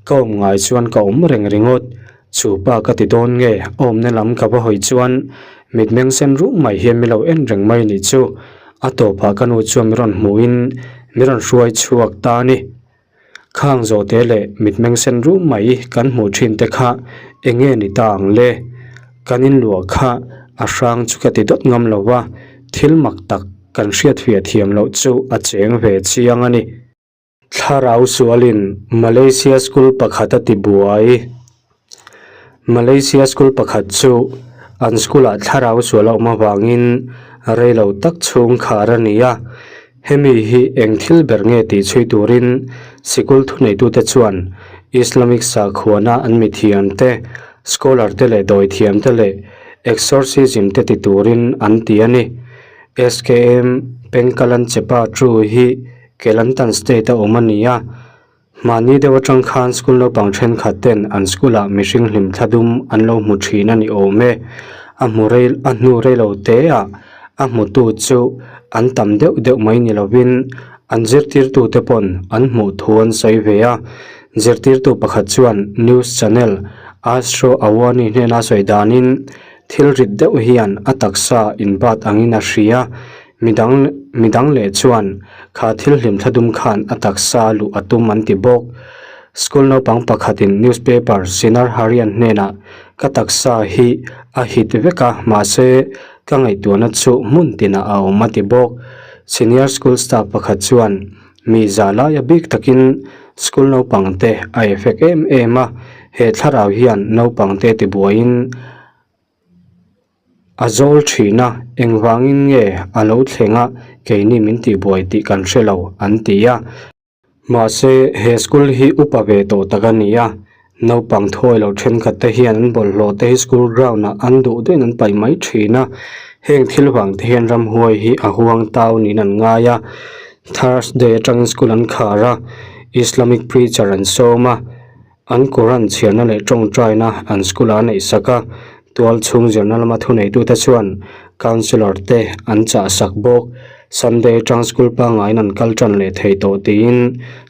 Ka awm ngai chuan ka awm reng ringawt, chu pa ka ti dawn nge a awmna lam ka va hawi chuan mitmeng sen ruh mai hian min lo en reng mai nih chu, a tawpah ka nu chuan min rawn hmuhin min rawn hruai chhuak ta a ni. Khang zawhte leh mitmeng sen ruh mai kan hmuh thin te kha eng nge ni ta ang le? Kan inluah kha a hrang chu ka ti dawt ngam lo va, thil mak tak kan hriatfiah thiam loh chu a cheng ve chiang a ni. Thlarau sualin Malaysia school pakhat a ti buai. Malaysia school pakhat chu an school ah thlarau sual a awm avangin rei lo tak chhung khar a ni a. Hemi hi eng thil ber nge tih chhui turin sikul thuneitute chuan Islamic sakhuana an mithiam te, scholar te leh dawithiam te leh exorcism te ti turin an ti a ni. SKM Pengkalan Chepa Tru hi Kelantan state a awm a ni a, mahni deuh atang khan school naupang thenkhat ten an school ah mihring hlim thla dum an lo hmu thin a ni awm e. A hmu rei a hnu rei lo te ah a hmutu chu an tam deuh deuh mai ni lovin an zirtirtu te pawn an hmuh thu an sawi ve a. Zirtirtu pakhat chuan news channel Astro Awani hnena sawi danin thil rit deuh hian a taksa inbat angin a hria. Midang midang leh chuan kha thil hlim thla dum khan a taksa luh a tum an ti bawk. School naupang pakhatin newspaper Sinar Harian hnenah ka taksa hi a hit vek a mahse ka ngaihtuahna chu hmun tinah a awm a ti bawk. Senior school staff pakhat chuan mi za laia bik takin school naupang te a effect em em a, he thlarau hian naupang te tibuaiin A zawl thin a, engvangin nge a lo thleng a keini min tihbuai tih kan hre lo an ti a. Mahse, he school hi upa ve tawh tak a ni a, naupang thuai lo thenkhat te hian an bawlhhlawh te hi school ground ah an duh deuhin an paih mai thin a, heng thil vang te hian ramhuai hi a huang tau niin an ngai a. Thursday atangin school an khar a, Islamic preacher an sawm a. An Quran chhiarna leh tawngtaina an school ah a neih sak a, tual chhung zirna lama thuneitute chuan councillor te an chah sak bawk. Sunday atang school pangaiin an kal tan leh thei tawh tiin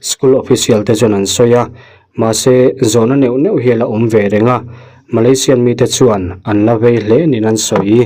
school official te chuan an sawi a, mahse zawhna neuh neuh hi a la awm ve reng a, Malaysian mite chuan an la vei hle niin an sawi.